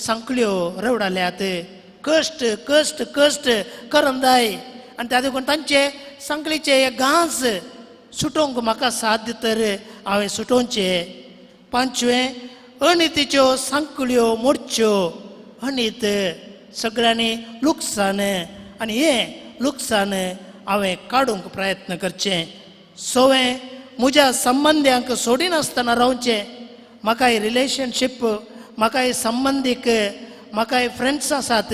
सांकळ्यो रवडाल्यात, कश्ट कश्ट कश्ट करंदाय आनी त्या देखून तांचे सांकळीचे गांस सुटोवंक म्हाका साध्य तर हांवें सुटोवचें. पांचवें अनितीच्यो सांकळ्यो मोडच्यो. अनीत सगळ्यांनी लुकसाण आनी हें लुकसाण हांवें काडूंक प्रयत्न करचें. सवें म्हज्या संबंद्यांक सोडिनासतना रावचें. म्हाकाय रिलेशनशीप, म्हाकाय संबंदीक, म्हाकाय फ्रेंड्स आसात,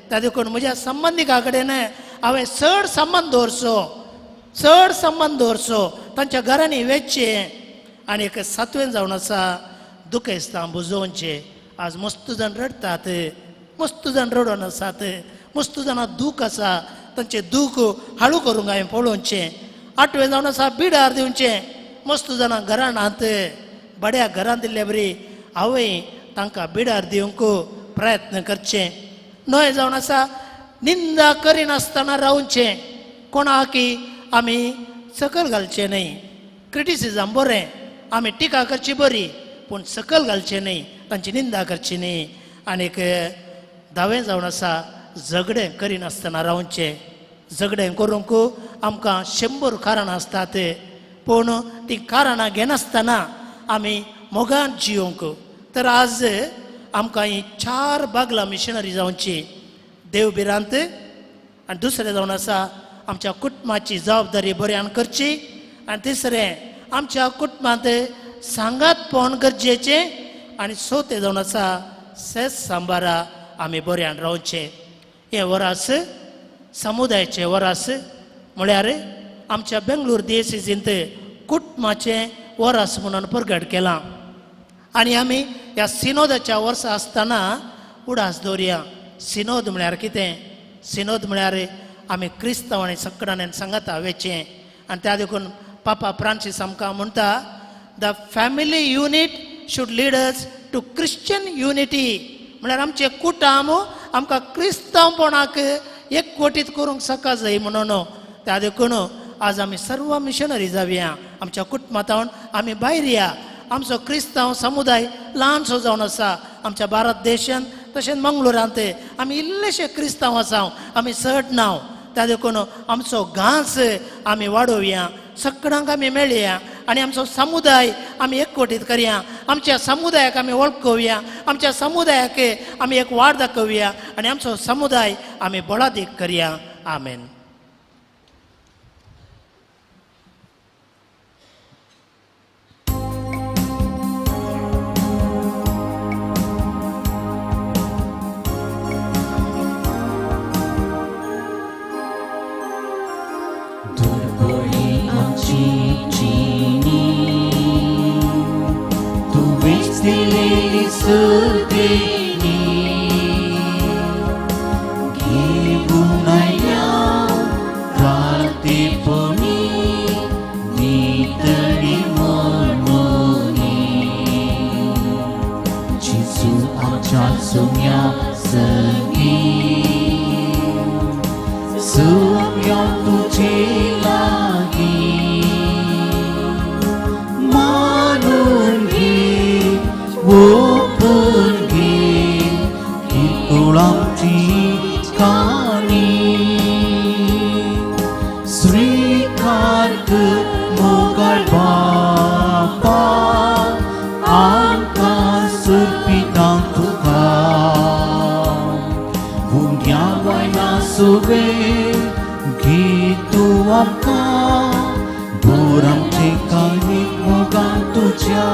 त्या देखून म्हज्या संबंदिका कडेन हांवें चड संबंद दवरचो, चड संबंद दवरचो, तांच्या घरांनी वेचचें. आनी एक सातवें जावन आसा दुखेस्तां बुजोवचें. आज मस्त जाण रडटात, मस्त जाण रडोन आसात, मस्त जाणां दूख आसा, तांचें दूख हाळू करूंक हांवें पळोवचें. आठवें जावन आसा बिडार दिवचें. मस्त जाणां घराणांत बड्या घरांत दिल्ले बरी हांवें तांकां बिडार दिवंक प्रयत्न करचें. णवें जावन आसा निंदा करिनासतना रावचें. कोणाकी आमी सकल घालचें न्हय. क्रिटिसिजम बरें, आमी टिका करची बरी, पूण सकल घालचें न्हय, तांची निंदा करची न्हय. आनीक धावें जावन आसा झगडें करिनासतना रावचें. झगडें करूंक आमकां 100 कारणां आसतात, पूण तीं कारणां घेनासतना आमी मोगान जियोवंक. तर आज आमकां ही 4 बागलां मिशनरी जावची. देव भिरांत आनी दुसरें जावन आसा आमच्या कुटुंबाची जबाबदारी बऱ्यान करची, आनी तिसरें आमच्या कुटुंबांत सांगातपण गरजेचें, आनी चवथें जावन आसा सेस सांबारा आमी बऱ्यान रावचें. हें वरास समुदायाचें वरास म्हळ्यार आमच्या बेंगलोर डिएसीसींत कुटुंबाचें वरास म्हणून परगट केलां. आनी आमी ह्या सिनोदाच्या वर्सा आसतना उडास दवरया. सिनोद म्हळ्यार कितें? सिनोद म्हळ्यार आमी क्रिस्तांव आनी सगळ्यांनी सांगाता वेचें. आनी त्या देखून पापा फ्रांसीस आमकां म्हणटा, the family unit should lead us to Christian unity. म्हळ्यार आमचें कुटुंब आमकां क्रिस्तांवपणाक एकवटीत करूंक सका जाय म्हणून. त्या देखून आज आमी सर्व मिशनरी जावया, आमच्या कुटुंबांत आमी भायर या. आमचो क्रिस्तांव समुदाय ल्हानसो जावन आसा आमच्या भारत देशांत, तशेंच मंगळुरांत आमी इल्लेशे क्रिस्तांव आसा, आमी चड ना. त्या देखून आमचो घांस आमी वाडोवया, सगळ्यांक आमी मेळया आनी आमचो समुदाय आमी एकवटीत करया. आमच्या समुदायाक आमी वळखोवया, आमच्या समुदायाक आमी एक वाड दाखोवया आनी आमचो समुदाय आमी बळादीक करया. आमेन. दिलेली सुदेणी घेऊन या प्रार्थेपणी नितळी मनोनी जेजू आमच्या सुम्या संगी सुम्या तुझे लागी मानून घे ओपून घे ही कुळांची काणी स्वीकार कर मोगाळ बापा आमकां सुर्पितां तुका भुरग्यां वयला सुवे घे तूं आमकां भर आमचे काणीक मोगान तुज्या.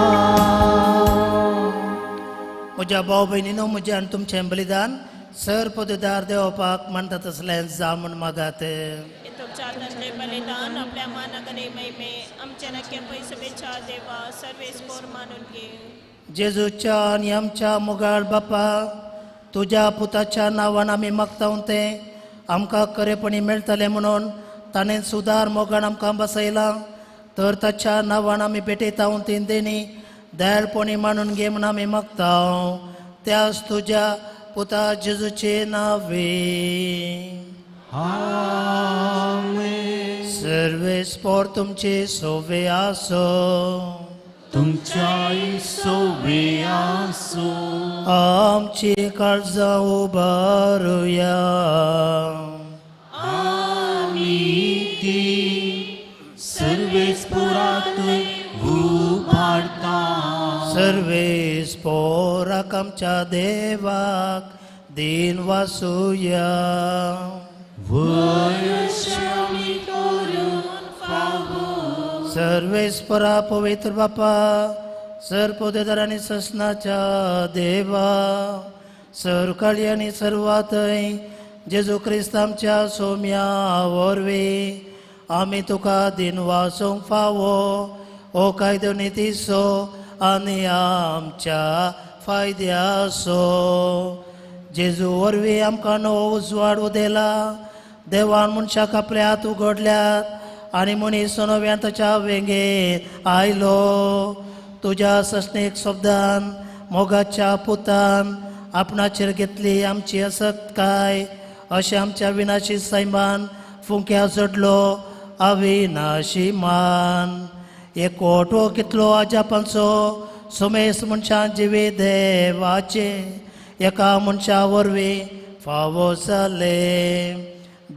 म्हज्या भाव भयणीनो, म्हजें आनी तुमचें बलिदान सर पदुदार देवपाक मानता तसलें जावं म्हूण मागात. तुमच्या हातांतले बलिदान आपल्या मानाकडे महिमे आमच्या नक्की पैसुबेच्या देवा सर्वेस पोर मानून घे. जेजूच्या आनी आमच्या मोगाळ बापा, तुज्या पुताच्या नांवान आमी मागता तें आमकां खरेपणी मेळटलें म्हणून ताणें सुदार मोगान आमकां बसयलां, तर ताच्या नांवान आमी भेटयता ती देणी दयाळपणी मानून घे म्हूण आमी मागता, त्याच तुज्या पुता जेजूचे नावे. आमेन. सर्वेस्पोर तुमचे सोवे आसो. तुमच्याय सोवे आसो. आमची काळजां उबारुया. आमी ती सर्वेस्पोरात उबारता. सर्वेस्पोराक आमच्या देवाक दीन वासुया. वयश्यामी करून फावो. सर्वेस्परा पवित्र बापा, सर पोदेदार आनी ससनाच्या देवा, सरकाळी आनी सर्वातय जेजू क्रिस्त आमच्या सोम्या वरवीं आमी तुका दीन वासूंक फावो हो कायदो नितीचो आनी आमच्या फायद्याचो. जेजू वरवीं आमकां नवो उजवाड उदेला. देवान मनशाक आपले हात उगडल्यात आनी मनीस नव्यान ताच्या वेंगेत आयलो. तुज्या सस्नेक शब्दान मोगाच्या पुतान आपणाचेर घेतली आमची असक्तकाय, अशें आमच्या विनाशी सैमान फुंक्या जोडलो अविनाशी मान. एकवटो कितलो अजापांचो सुमेस मनशान जिवी देवाचे एका मनशा वरवीं फावो जाले.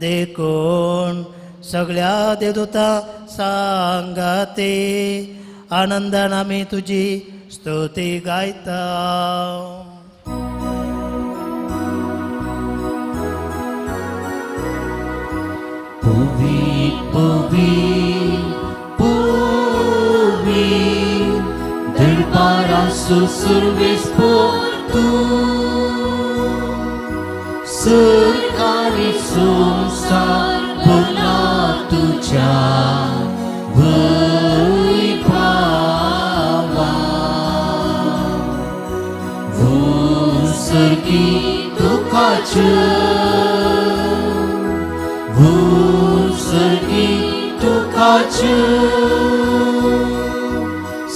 देखून सगळ्या देवदूता सांगाते आनंदान आमी तुजी स्तुती गायता. पवी पवी पवी दरबारासो सर्वेस्पोर तूं सरकारी संसार भरला तुज्या वैभावा. सर्गी तुकाच सर्गी तुकाच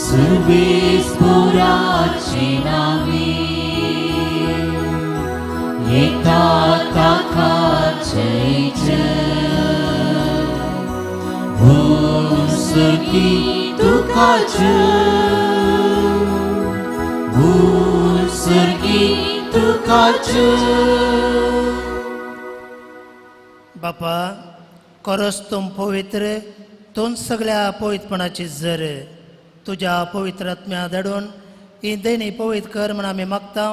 सर्वेस्पोराची नावे येता ताका जय जय. सर्गी तुकाच सर्गी तुकाच. बापा, करस तूं पवित्र, तूं सगळ्या पवित्रपणाची जर तुज्या पवित्र आत्म्या धाडून ही देणी पवित्र कर म्हूण आमी मागता.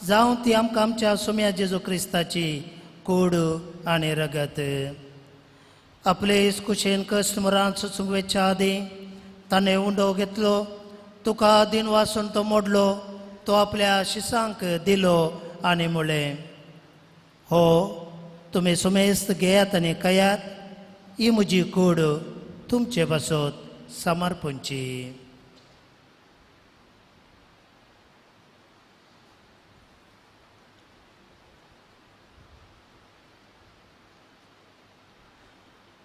जावं ती आमकां आमच्या सोम्या जेजू क्रिस्ताची कूड आनी रगत. आपले कुशेन कश्ट मरान सोसूंक वेच्या आदीं ताणें उंडो घेतलो, तुका दिन वासून तो मोडलो, तो आपल्या शिसांक दिलो आनी म्हणलें, हो तुमी सुमेस्त घेयात आनी खायात, ही म्हजी कूड तुमचे पासत समर्पणची.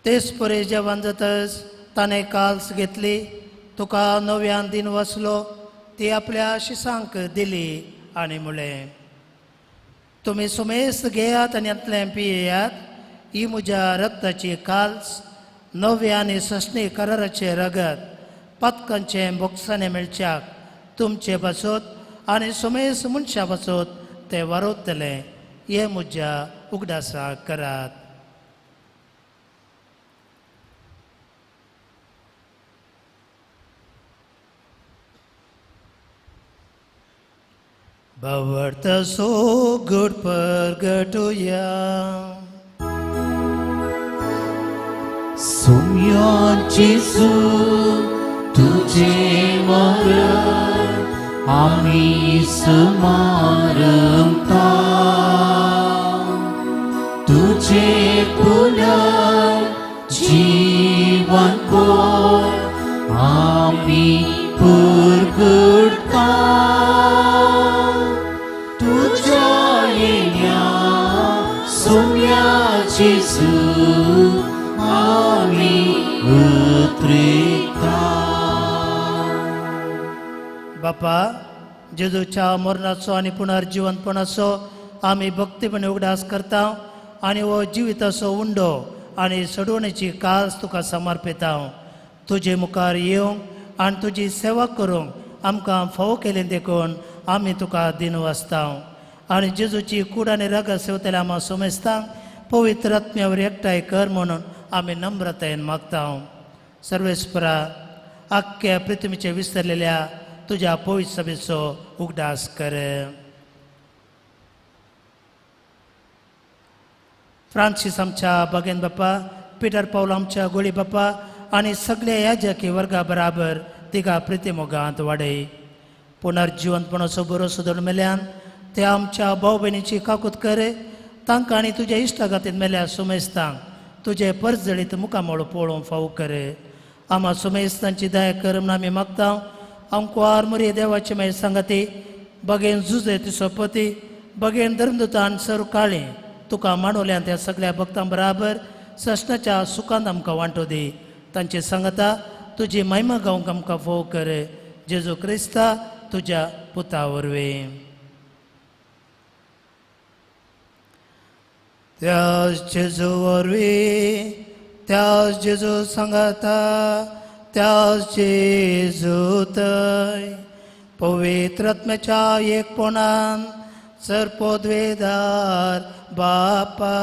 तेच परी जेवण जातच ताणें काल्स घेतली, तुका नव्यान दिन वसलो, ती आपल्या शिसांक दिली आनी म्हणलें, तुमी सुमेस्त घेयात आनी हांतलें पियेयात. ही म्हज्या रक्ताची काल्स, नव्या आनी ससणी कराराचें रगत, पातकांचें बोगसाणें मेळच्याक तुमचे पासत आनी सुमेस्त मनशां पासत तें वारवतलें. हें म्हज्या उगडासाक करात. भवर्त सो गुड परगटुया. सोम्या जेजू तुझे मरण आमी स्मारता, तुझे पुनर्जीवन आमी पुरगुडता. तुझ्या येण्या सोम्या जेजू आमी उतरिता. बापा, जेजूच्या मरणाचो आनी पुनर्जिवनपणाचो आमी भक्तीपणे उगडास करता आनी हो जिविताचो उंडो आनी सडवणेची कास तुका समर्पिता. तुजे मुखार येवंक आनी तुजी सेवा करूंक आमकां फावो केली देखून आमी तुका दिनवासता. आनी जेजूची कूड आनी रगत सेवतल्या आमा सोमेस्तांक पवित्र आत्म्यावर एकठांय कर म्हणून आमी नम्रतायेन मागता. सर्वेस्परा, आख्ख्या पृथ्वीचे विसरलेल्या तुज्या पवित्र सभेचो उगडास कर. फ्रांसीस आमच्या बागेन बाप्पा, पिटर पावल आमच्या गोळी बाप्पा आनी सगळे याजकी वर्गा बराबर तिका प्रितीमोगांत वाडय. पुनर्जिवनपणाचो बरो धरून मेल्यान ते आमच्या भाव भयणीची काकूत कर. तांकां आनी तुज्या इश्टागातीन मेल्या सुमेस्तांक तुजे परजळीत मुखामळ पळोवंक फावो कर. आमा सुमेस्तांची दया कर म्हूण आमी मागता. आमकुवार मुरी देवाची मागीर सांगाती बगेन जुजे तिचो पती बगेन धर्मदूतान सर काळी तुका मांडवल्यान त्या सगळ्या भक्तां बराबर ससनाच्या सुखांत आमकां वांटो दी. तांचे सांगता तुजी महिमा गावंक आमकां फोव कर. जेजू क्रिस्ता तुज्या पुता वरवीं. त्याच जेजू वरवीं, त्याच जेजू सांगाता, त्याच जेजू थंय पवित्र आत्म्याच्या एकपणान सर्पोद्वेदार बापा,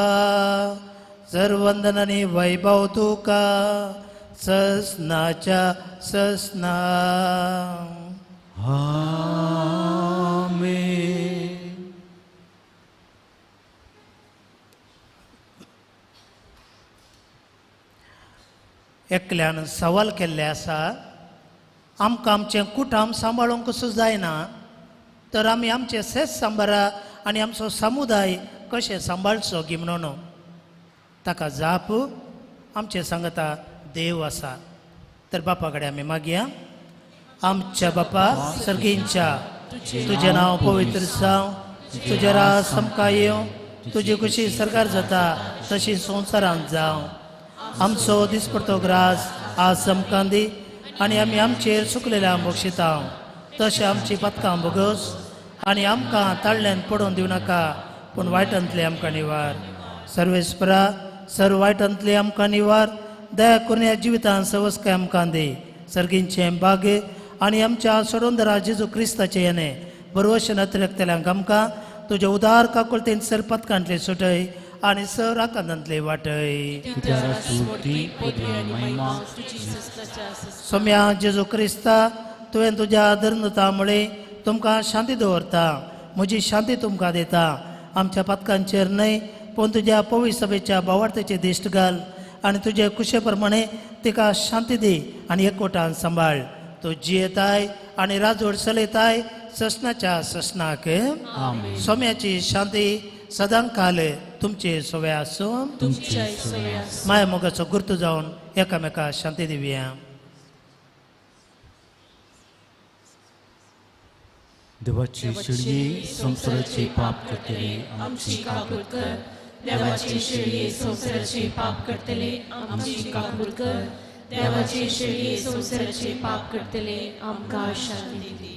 सर्वंदन आनी वैभव तुका ससनाच्या ससना. आमेन. एकल्यान सवाल केल्लें आसा, आमकां आमचें कुटुंब सांबाळूंक कसो जायना तर आमी आमचें शेत सांबारा आनी आमचो समुदाय कशें सांबाळचो गी म्हणून. ताका जाप आमचें सांगता देव आसा. तर बापा कडेन आमी मागया. आमच्या बापा सर्गींच्या, तुजें नांव पवित्र जावं, तुजें राज आमकां येवं, तुजी खुशी सरकार जाता तशी संवसारांत जावं. आमचो दिसपडतो ग्रास आज आमकां दी आनी आमी आमचेर चुकलेल्या बक्षिता तशें आमची पदकां भोगोस आनी आमकां ताळल्यान पडोवन दिवं नाका, पूण वायटांतले आमकां निवार. सर्वेस्परा, सर्व वायटांतले आमकां निवार. दया करून ह्या जिवितान सवस्काय आमकां दी. सर्गींचें भाग्य आनी आमच्या सोडोंदरा जेजू क्रिस्ताचें येणें बरवशेन अतिरेकतल्यांक आमकां तुज्या उदार काकुळतेन सर पदकांतले सुटय आनी सर आकांतांतले वाटय. सोम्या जेजू क्रिस्ता, तुवें तुज्या धर्मता मुळे तुमकां शांती दवरता, म्हजी शांती तुमकां दिता. आमच्या पातकांचेर न्हय पूण तुज्या पवित्र सभेच्या भावार्थेचे दिश्ट घाल आनी तुजे कुशे प्रमाणे तिका शांती दी आनी एकवटान सांबाळ. तूं जियेताय आनी राजवट चलयताय ससनाच्या ससनाक. सोम्याची शांती सदां काल तुमचे सवे आसूं. माया मोगाचो गुर्तू जावन एकामेका शांती दिवया. देवाची शिळी संवसाराचे पाप करतले आमची काकूत कर. देवाचे शेळये संवसाराचे पाप करतले आमची काकूल कर. देवाचे शेळये संवसाराचे पाप करतले आमकां शांती दी.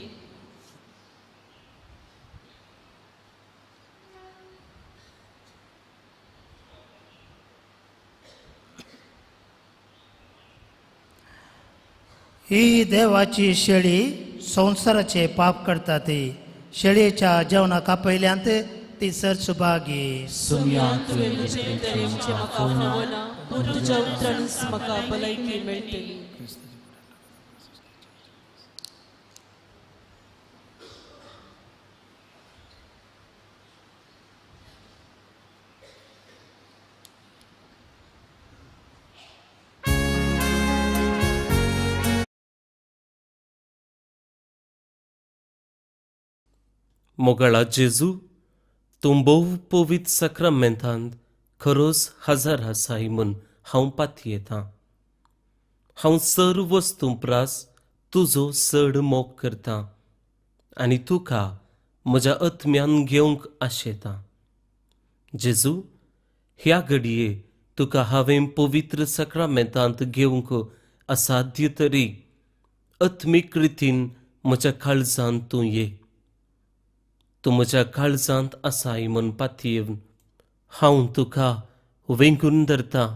ही देवाची शेळी संवसाराचे पाप करता ती शेळयेच्या जेवणाक आपयल्यांत ती सर सुभागी. सोम्या तुवें म्हजे भितर येवचें म्हाका फावना, पूण तुज्या उतरानच म्हाका भलायकी मेळटली. मोगाळा जेजू, तूं भोव पवित्र साक्रामेंतांत खरोच हजर आसाय म्हूण हांव पातयेतां. हांव सर्व वस्तूं प्रास तुजो चड मोग करतां आनी तुका म्हज्या आत्म्यान घेवंक आशेतां. जेजू, ह्या घडये तुका हांवें पवित्र साक्रामेंतांत घेवंक असाध्य तरी आत्मीक रितीन म्हज्या काळजांत तूं ये. तूं म्हज्या काळजांत आसाय म्हूण पातयेवन हांव तुका वेंगून धरता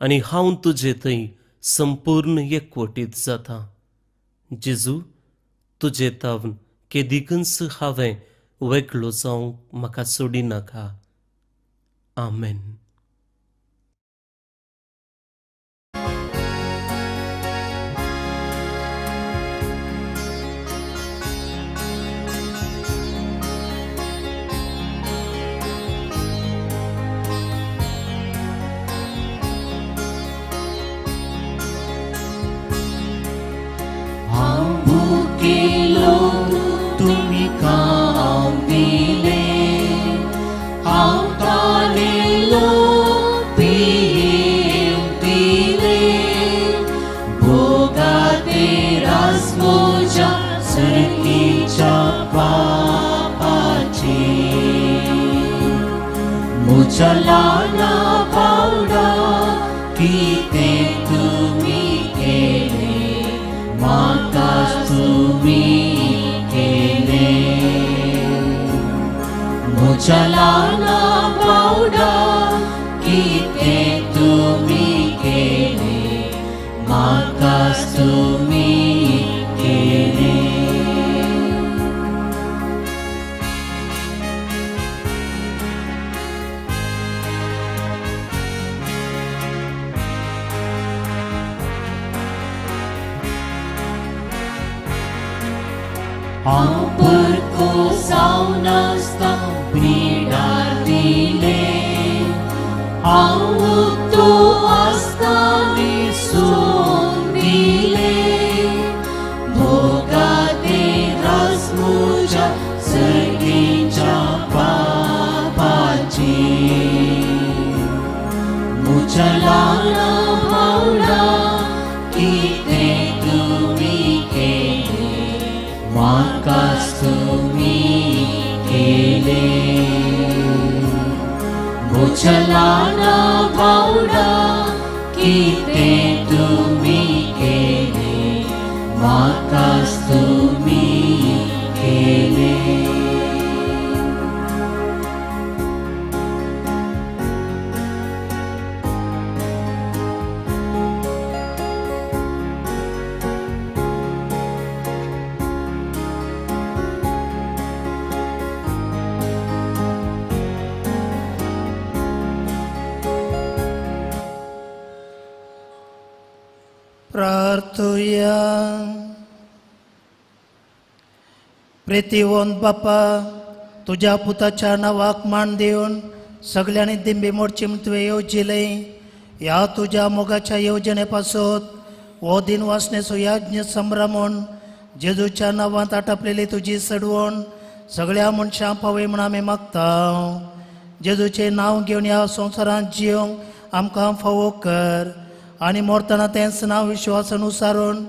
आनी हांव तुजे थंय संपूर्ण एकवटीत जाता. जेजू, तुजे तावन केदिकूच हांवें वेगळो जावंक म्हाका सोडिनाका. आमेन. तुमी काम दिले, हांव तानेलो पियेवंक दिले. भोगाते रास म्हज्या सुरतीच्या पापाचे. म्हज्या ल्हाना भावडा कितें तुमी केलें, म्हाका तुमी केलें. म्हज्या ल्हाना भावडा कितें तुमी केलें, म्हाका तुमी केलें. हांव परको जावन आसतां पिडा दिले, हांव उक्तो आसतां विसरून दिले. भोगाते रास म्हज्या सर्गीच्या पापाचे. म्हज्या ल्हाना भावडा कितें तुमी केलें, म्हाका तुमी केलें. म्हज्या ल्हाना भावडा कितें तुमी केलें, म्हाका तुमी केलें. प्रार्थुया. प्रितीवंत बापा, तुज्या पुताच्या नांवाक मान दिवन सगल्यांनी दिंबी मोडची म्हूण तुवें येवजिलें. ह्या तुज्या मोगाच्या येवजणे पासत हो दिन वासनेचो यज्ञ संभ्रमून जेजूच्या नांवांत आटापलेली तुजी सडवण सगळ्या मनशांक पावय म्हूण आमी मागता. जेजूचें नांव घेवन ह्या संवसारांत जिवंक आमकां फावो कर आनी मरतना तेंच नांव विश्वासान उसारून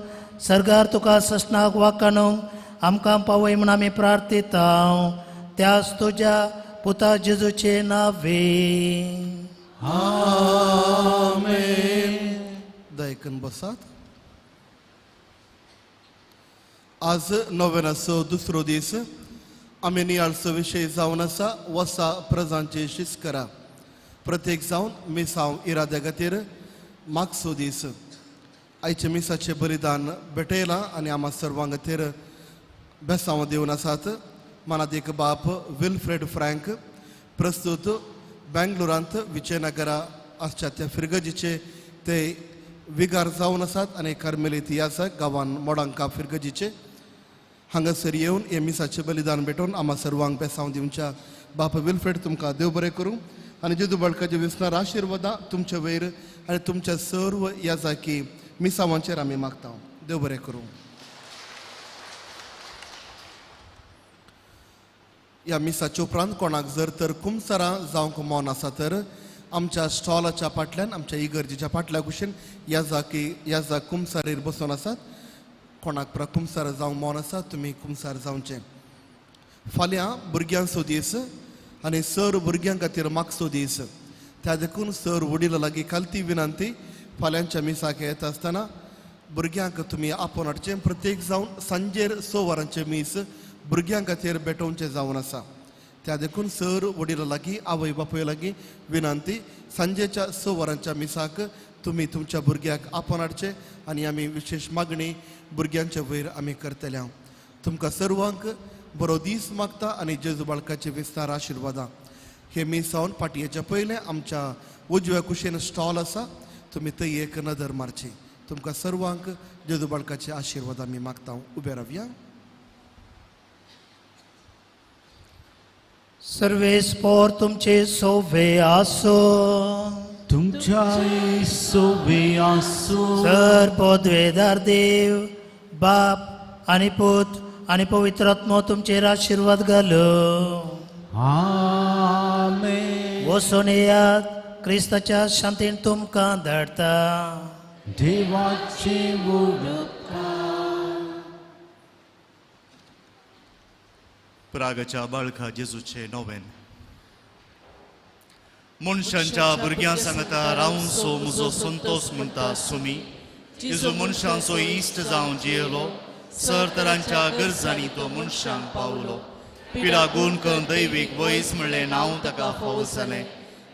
सर्गार तुका ससनाक वाकाणूंक आमकां पावय म्हूण आमी प्रार्थिता. त्याच तुज्या पुता जेजूचे नावे आमेन. दयकन बसात. आज नोवेनाचो दुसरो दीस. आमी नियाळचो विशय जावन आसा वसा प्रजांची शिस्करा. प्रत्येक जावन मिसांव इराद्या खातीर मागचो दीस. आयचे मिसाचें बलिदान भेटयलां आनी आमा सर्वां खातीर बेसांव दिवन आसात मनादीक बाप विल्फ्रेड फ्रँक, प्रस्तुत बेंगलोरांत विजयनगरा आसच्या त्या फिरगजीचे ते विगार जावन आसात आनी कार्मेलीत ह्या गांवान मोडांका फिरगजीचे हांगासर येवन हे मिसाचें बलिदान भेटोवन आमा सर्वांक बेसांव दिवच्या बाप विल्फ्रेड तुमकां देव बरें करूं आनी जेजू बाळकाचे विसनार आशिर्वादां तुमचे वयर आनी तुमच्या सर्व ह्या जाकी मिसावांचेर आमी मागता. देव बरें करूं. ह्या मिसाच्या उपरांत कोणाक जर तर कुमसरां जावंक मन आसा तर आमच्या स्टॉलाच्या फाटल्यान आमच्या इगर्जेच्या फाटल्या कुशीन ह्या जाकी ह्या जाग कुमसारीर बसून आसात. कोणाक प्रा कुमसार जावंक मन आसा तुमी कुमसार जावचें. फाल्यां भुरग्यांचो दीस आनी सर भुरग्यां खातीर मागचो दीस. त्या देखून सर वडिलां लागीं खालती विनंती फाल्यांच्या मिसाक येता आसतना भुरग्यांक तुमी आपोवन हाडचें. प्रत्येक जावन सांजेर 6 वरांचें मीस भुरग्यां खातीर भेटोवचें जावन आसा. त्या देखून सर वडिलां लागीं आवय बापूय लागीं विनंती सांजेच्या 6 वरांच्या मिसाक तुमी तुमच्या भुरग्याक आपोवन हाडचें आनी आमी विशेश मागणी भुरग्यांच्या वयर आमी करतले. हांव तुमकां सर्वांक बरो दीस मागता आनी जेजू बाळकाचे विस्तार आशिर्वादां. हे मीस जावन पाटयेच्या पयलें आमच्या उजव्या कुशीन स्टॉल आसा, तुमी थंय एक नदर मारची. तुमकां सर्वांक जेजू बाळकाचे आशिर्वाद आमी मागता. उबे रावया. सर्वेस पोर तुमचे सोवे आसो, तुमच्या सोवे आसो. सर पदवेदार देव बाप आनी पूत आनी पवित्र आत्मो तुमचेर आशिर्वाद घालो. आमेन. वचून येयात, क्रिस्ताच्या शांतीन तुमकां धाडटा. देवाचे उपकार. प्रागच्या बाळका जेजूचे नोवेन. मनशांच्या भुरग्यां सांगता रावंसो म्हजो संतोस म्हणटा सुमी. जेजू मनशांचो इश्ट जावन जियेलो, सर तरांच्या गरजांनी तो मनशांक पावलो. पिडा गुण करून दैवीक वयस म्हणलें नांव ताका फावो जालें.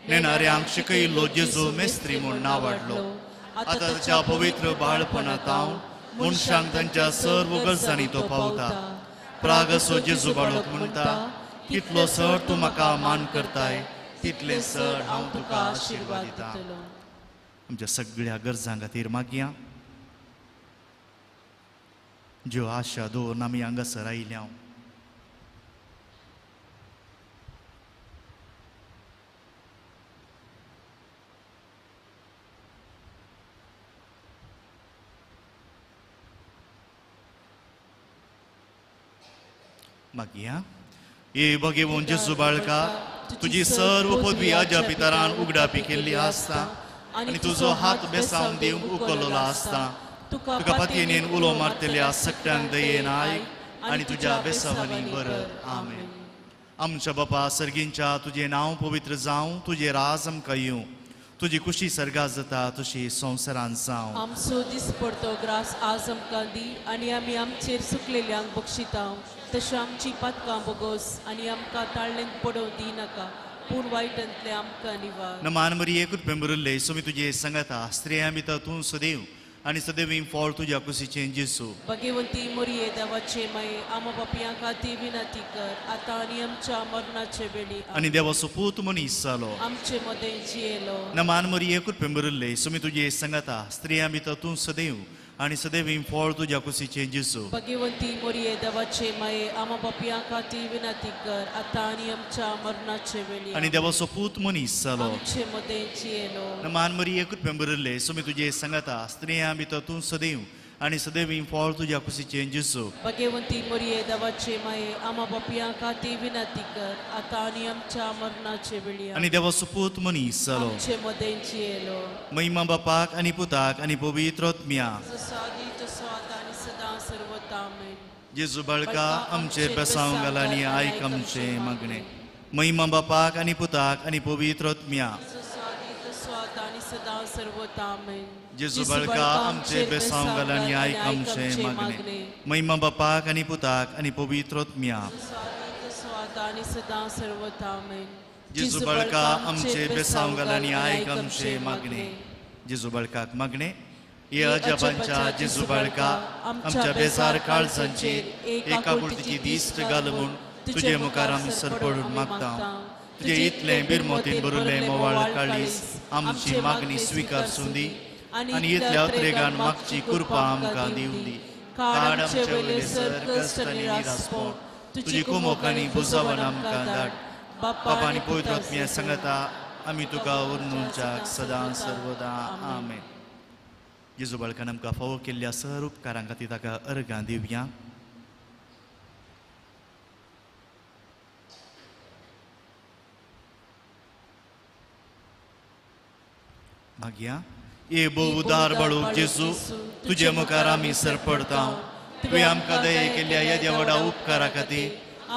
नेणाऱ्यांक शिकयल्लो जेजू मेस्त्री म्हूण नांव वाडलो. आतां ताच्या पवित्र बाळपणांत हांव मनशांक तांच्या सर्व गरजांनी तो पावता. प्रागसो जेजू बाळक म्हणटा कितलो सर तूं म्हाका मान करताय तितलें सर हांव तुका आशिर्वाद दिता. आमच्या सगळ्या गरजां खातीर मागया ज्यो आशा दवरून आमी हांगासर आयल्या. मागया ए भगेवन जेजू बाळका, तुजी सर्व पदवी आज्या पितरान उगडापी केल्ली आसता आनी तुजो हात बेसावन दिवंक उखल्लो आसता. तुका पातयेन उलो मारतल्या सगळ्यांक दयेन आयक आनी तुज्या बेसावांनी बरत. आमेन. आमच्या बापा सर्गींच्या, तुजें नांव पवित्र जावं, तुजें राज आमकां येवं, तुजी कुशी सर्गात जाता तशी संवसारांत जावं. आमचो दीस पडतो ग्रास आज आमकां दी आनी आमी आमचेर सुकलेल्यांक बक्षिता तशें आमची पातकां बोगोस आनी आमकां ताळ्ळेंत पडोवं दी नाका, पूण वायटांतलें आमकां निवार. नमान मरिये, कृपेन भरिल्ले, सुमी तुजे सांगाता, स्त्रियां भितर तूं सदैव आनी सदैव फळ तुज्या कुशीचें जेजू. भगवंती मोरये देवाचे माये, आमा पापयां खातीर विनंती कर आतां आनी आमच्या मरणाचे वेळी. आनी देवाचो पूत मनीस जालो, आमचे मदें जियेलो. नमान मरिये, कृपेन भरिल्ले, सुमी तुजे सांगाता, स्त्रियां भितर तूं सदैव आनी सदैव फळ तुज्या कुशीचें जेजू. भगवंती मोरये देवाचे माये, आमा पापयां खातीर विनंती कर आतां आनी आमच्या मरणाचे वेळी. आनी देवाचो पूत मनीस जालो, आमचे मदें जियेलो. नमान मरिये, कृपेन भरिल्ले, सुमी तुजे सांगाता, स्त्रियां भितर तूं सदैव आनी सदैव फळ तुज्या कुशीचें जेजू. भगवंती मोरये देवाचे माये, आमा पापयां खातीर विनंती कर आतां आनी आमच्या मरणाचे वेळी. आनी देवाचो पूत मनीस जालो, आमचे मदें जियेलो. महिमा बापाक आनी पुताक आनी पवित्र आत्म्याक, जसो आदी तसो आतां आनी सदां सर्वता. आमेन. जेजू बाळका, आमचेर बेसांव घाल आनी आयक आमचें मागणें. महिमा बापाक आनी पुताक आनी पवित्र आत्म्या. जेजू बाळका आमचे बेसांव घाल आनी आयक आमचें मागणें. महिमा बापाक आनी पुताक आनी पवित्र आत्म्या. जेजू बाळका आमचे बेसांव घाल आनी आयक आमचें मागणें. जेजू बाळकाक मागणें. हे अजापांच्या जेजू बाळका आमच्या बेजार काळजांचेर एकाकुळतीची दिश्ट घाल म्हूण तुजे मुखार आमी सरपडून मागता. तुजे इतलें बिरमोतीन भरिल्लें मोवाळ काळीज आमची मागणी स्विकारसूं दी आनी इतल्या उतरेगान मागची कृपा आमकां दिवं दी. काड आमचे वयले सर कश्ट आनी निरासपण तुजी कुमोक आनी बुजावन आमकां धाड. बापा आनी पवित्र आत्म्या सांगता आमी तुका उर्नुच्याक सदां सर्वदा. आमेन. जेजू बाळकान आमकां फावो केल्ल्या सर उपकारां खातीर ताका अर्गां दिवया. मागया. ए भोव उदार बाळू जेजू, तुजे मुखार आमी सरपडता. तुवें आमकां दये केल्ल्या येद्या व्हडा उपकारा खातीर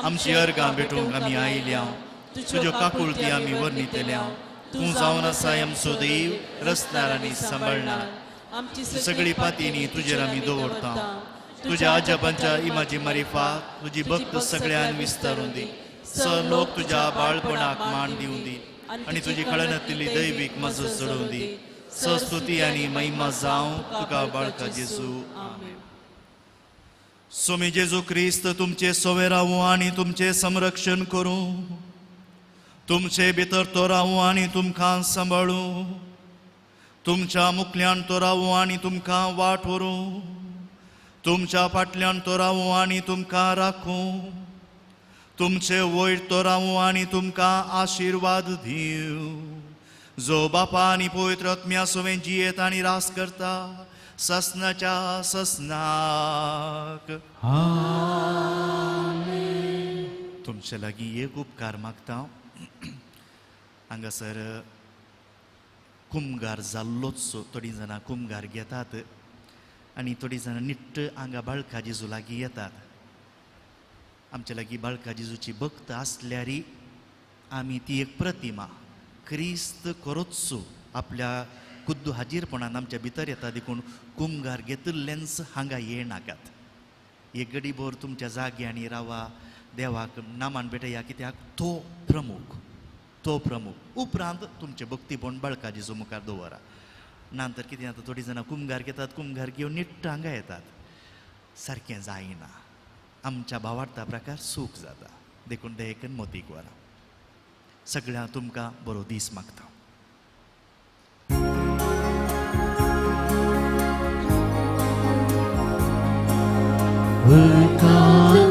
आमची अर्गां भेटूंक आमी आयल्या. तुज्यो काकुळती आमी वर्णितल्या. तूं जावन आसाय आमचो देव, रचणार आनी सांबाळणार. सगळी पातींनी तुजेर आमी दवरता. तुज्या आजबांच्या इमाजी मारिफात तुजी भक्त सगळ्यान विस्तारून दी. सर लोक तुज्या बाळपणाक मान दिवं दी आनी तुजी कळनातली दैवीक मजत चडोवं दी. सस्तुती आनी महिमा जावं तुका बाळका जेजू. आमेन. स्वामी जेजू क्रिस्त तुमचे सोवे रावूं आनी तुमचें संरक्षण करूं. तुमचे भितर तो रावूं आनी तुमकां सांबाळूं. तुमच्या मुखल्यान तो रावूं आनी तुमकां वाट व्हरूं. तुमच्या फाटल्यान तो रावूं आनी तुमकां राखूं. तुमचे वयर तो रावूं आनी तुमकां आशिर्वाद दिवं. जो बापा आनी पवित्र आत्म्या सवें जियेत आनी रास करता ससनाच्या ससनाक. तुमचे लागीं एक उपकार मागता. हांगासर कुमगार जाल्लोच थोडीं जाणां कुमगार घेतात आनी थोडीं जाणां निट्ट हांगा बाळका जेजू लागीं येतात. आमच्या लागीं बाळका जेजूची भक्त आसल्यारी आमी ती एक प्रतिमा क्रिस्त करोत्सो आपल्या खुद्द हाजीरपणान आमच्या भितर येता. देखून कुमगार घेतिल्लेंच हांगा येनाकात. एक गडीभर तुमच्या जाग्यांनी रावा, देवाक नामान भेटया, कित्याक तो प्रमुख, तो प्रमुख. उपरांत तुमचें भक्तीपण बाळका जेजू मुखार दवरा. नंतर कितें जाता, थोडीं जाणां कुमगार घेतात, कुमगार घेवन निट्ट हांगा येतात. सारकें जायना. आमच्या भावार्था प्रकार सूख जाता. देखून दयेकन मोतीक वरा. सगळ्यांक तुमकां बरो दीस मागता.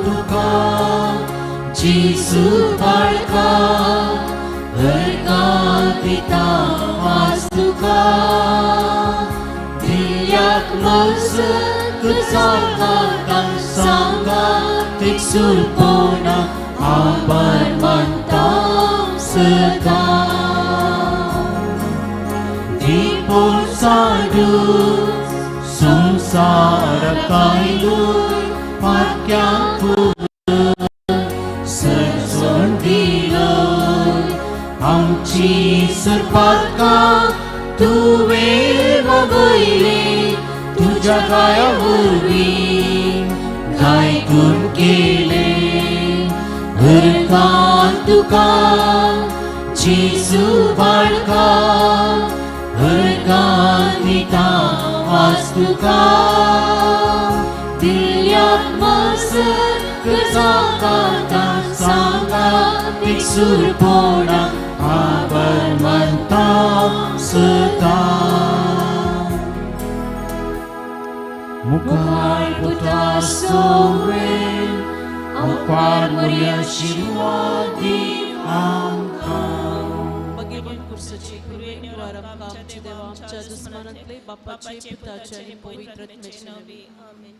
तुका जेजू बाळका अर्गां दिता आज तुका. दिल्याक मजत जाता सांगातीक सुरपोना आभार मानता सदां. दीपोर साडू संवसाराक आयलूय पाक्याक सजवण दिलय. आमची सरपातकां तुवें वगयली तुज्या गाया वरवीं गायकून केले. अर्गां तुका जेजू बाळका अर्गां दिता आज तुका. दिल्याक मजत जाता सांगातीक सुरपोणा आभार मानता सदां. मुखार पुता सोवे अपार मोरया आशीर्वाद दी आमकां. मागीर कुर्साची कृपेन आमकां आमच्या देवा आमच्या दुस्मानांतले बापाचे पुताचे आनी पवित्र आत्म्याचे नांवे. आमेन.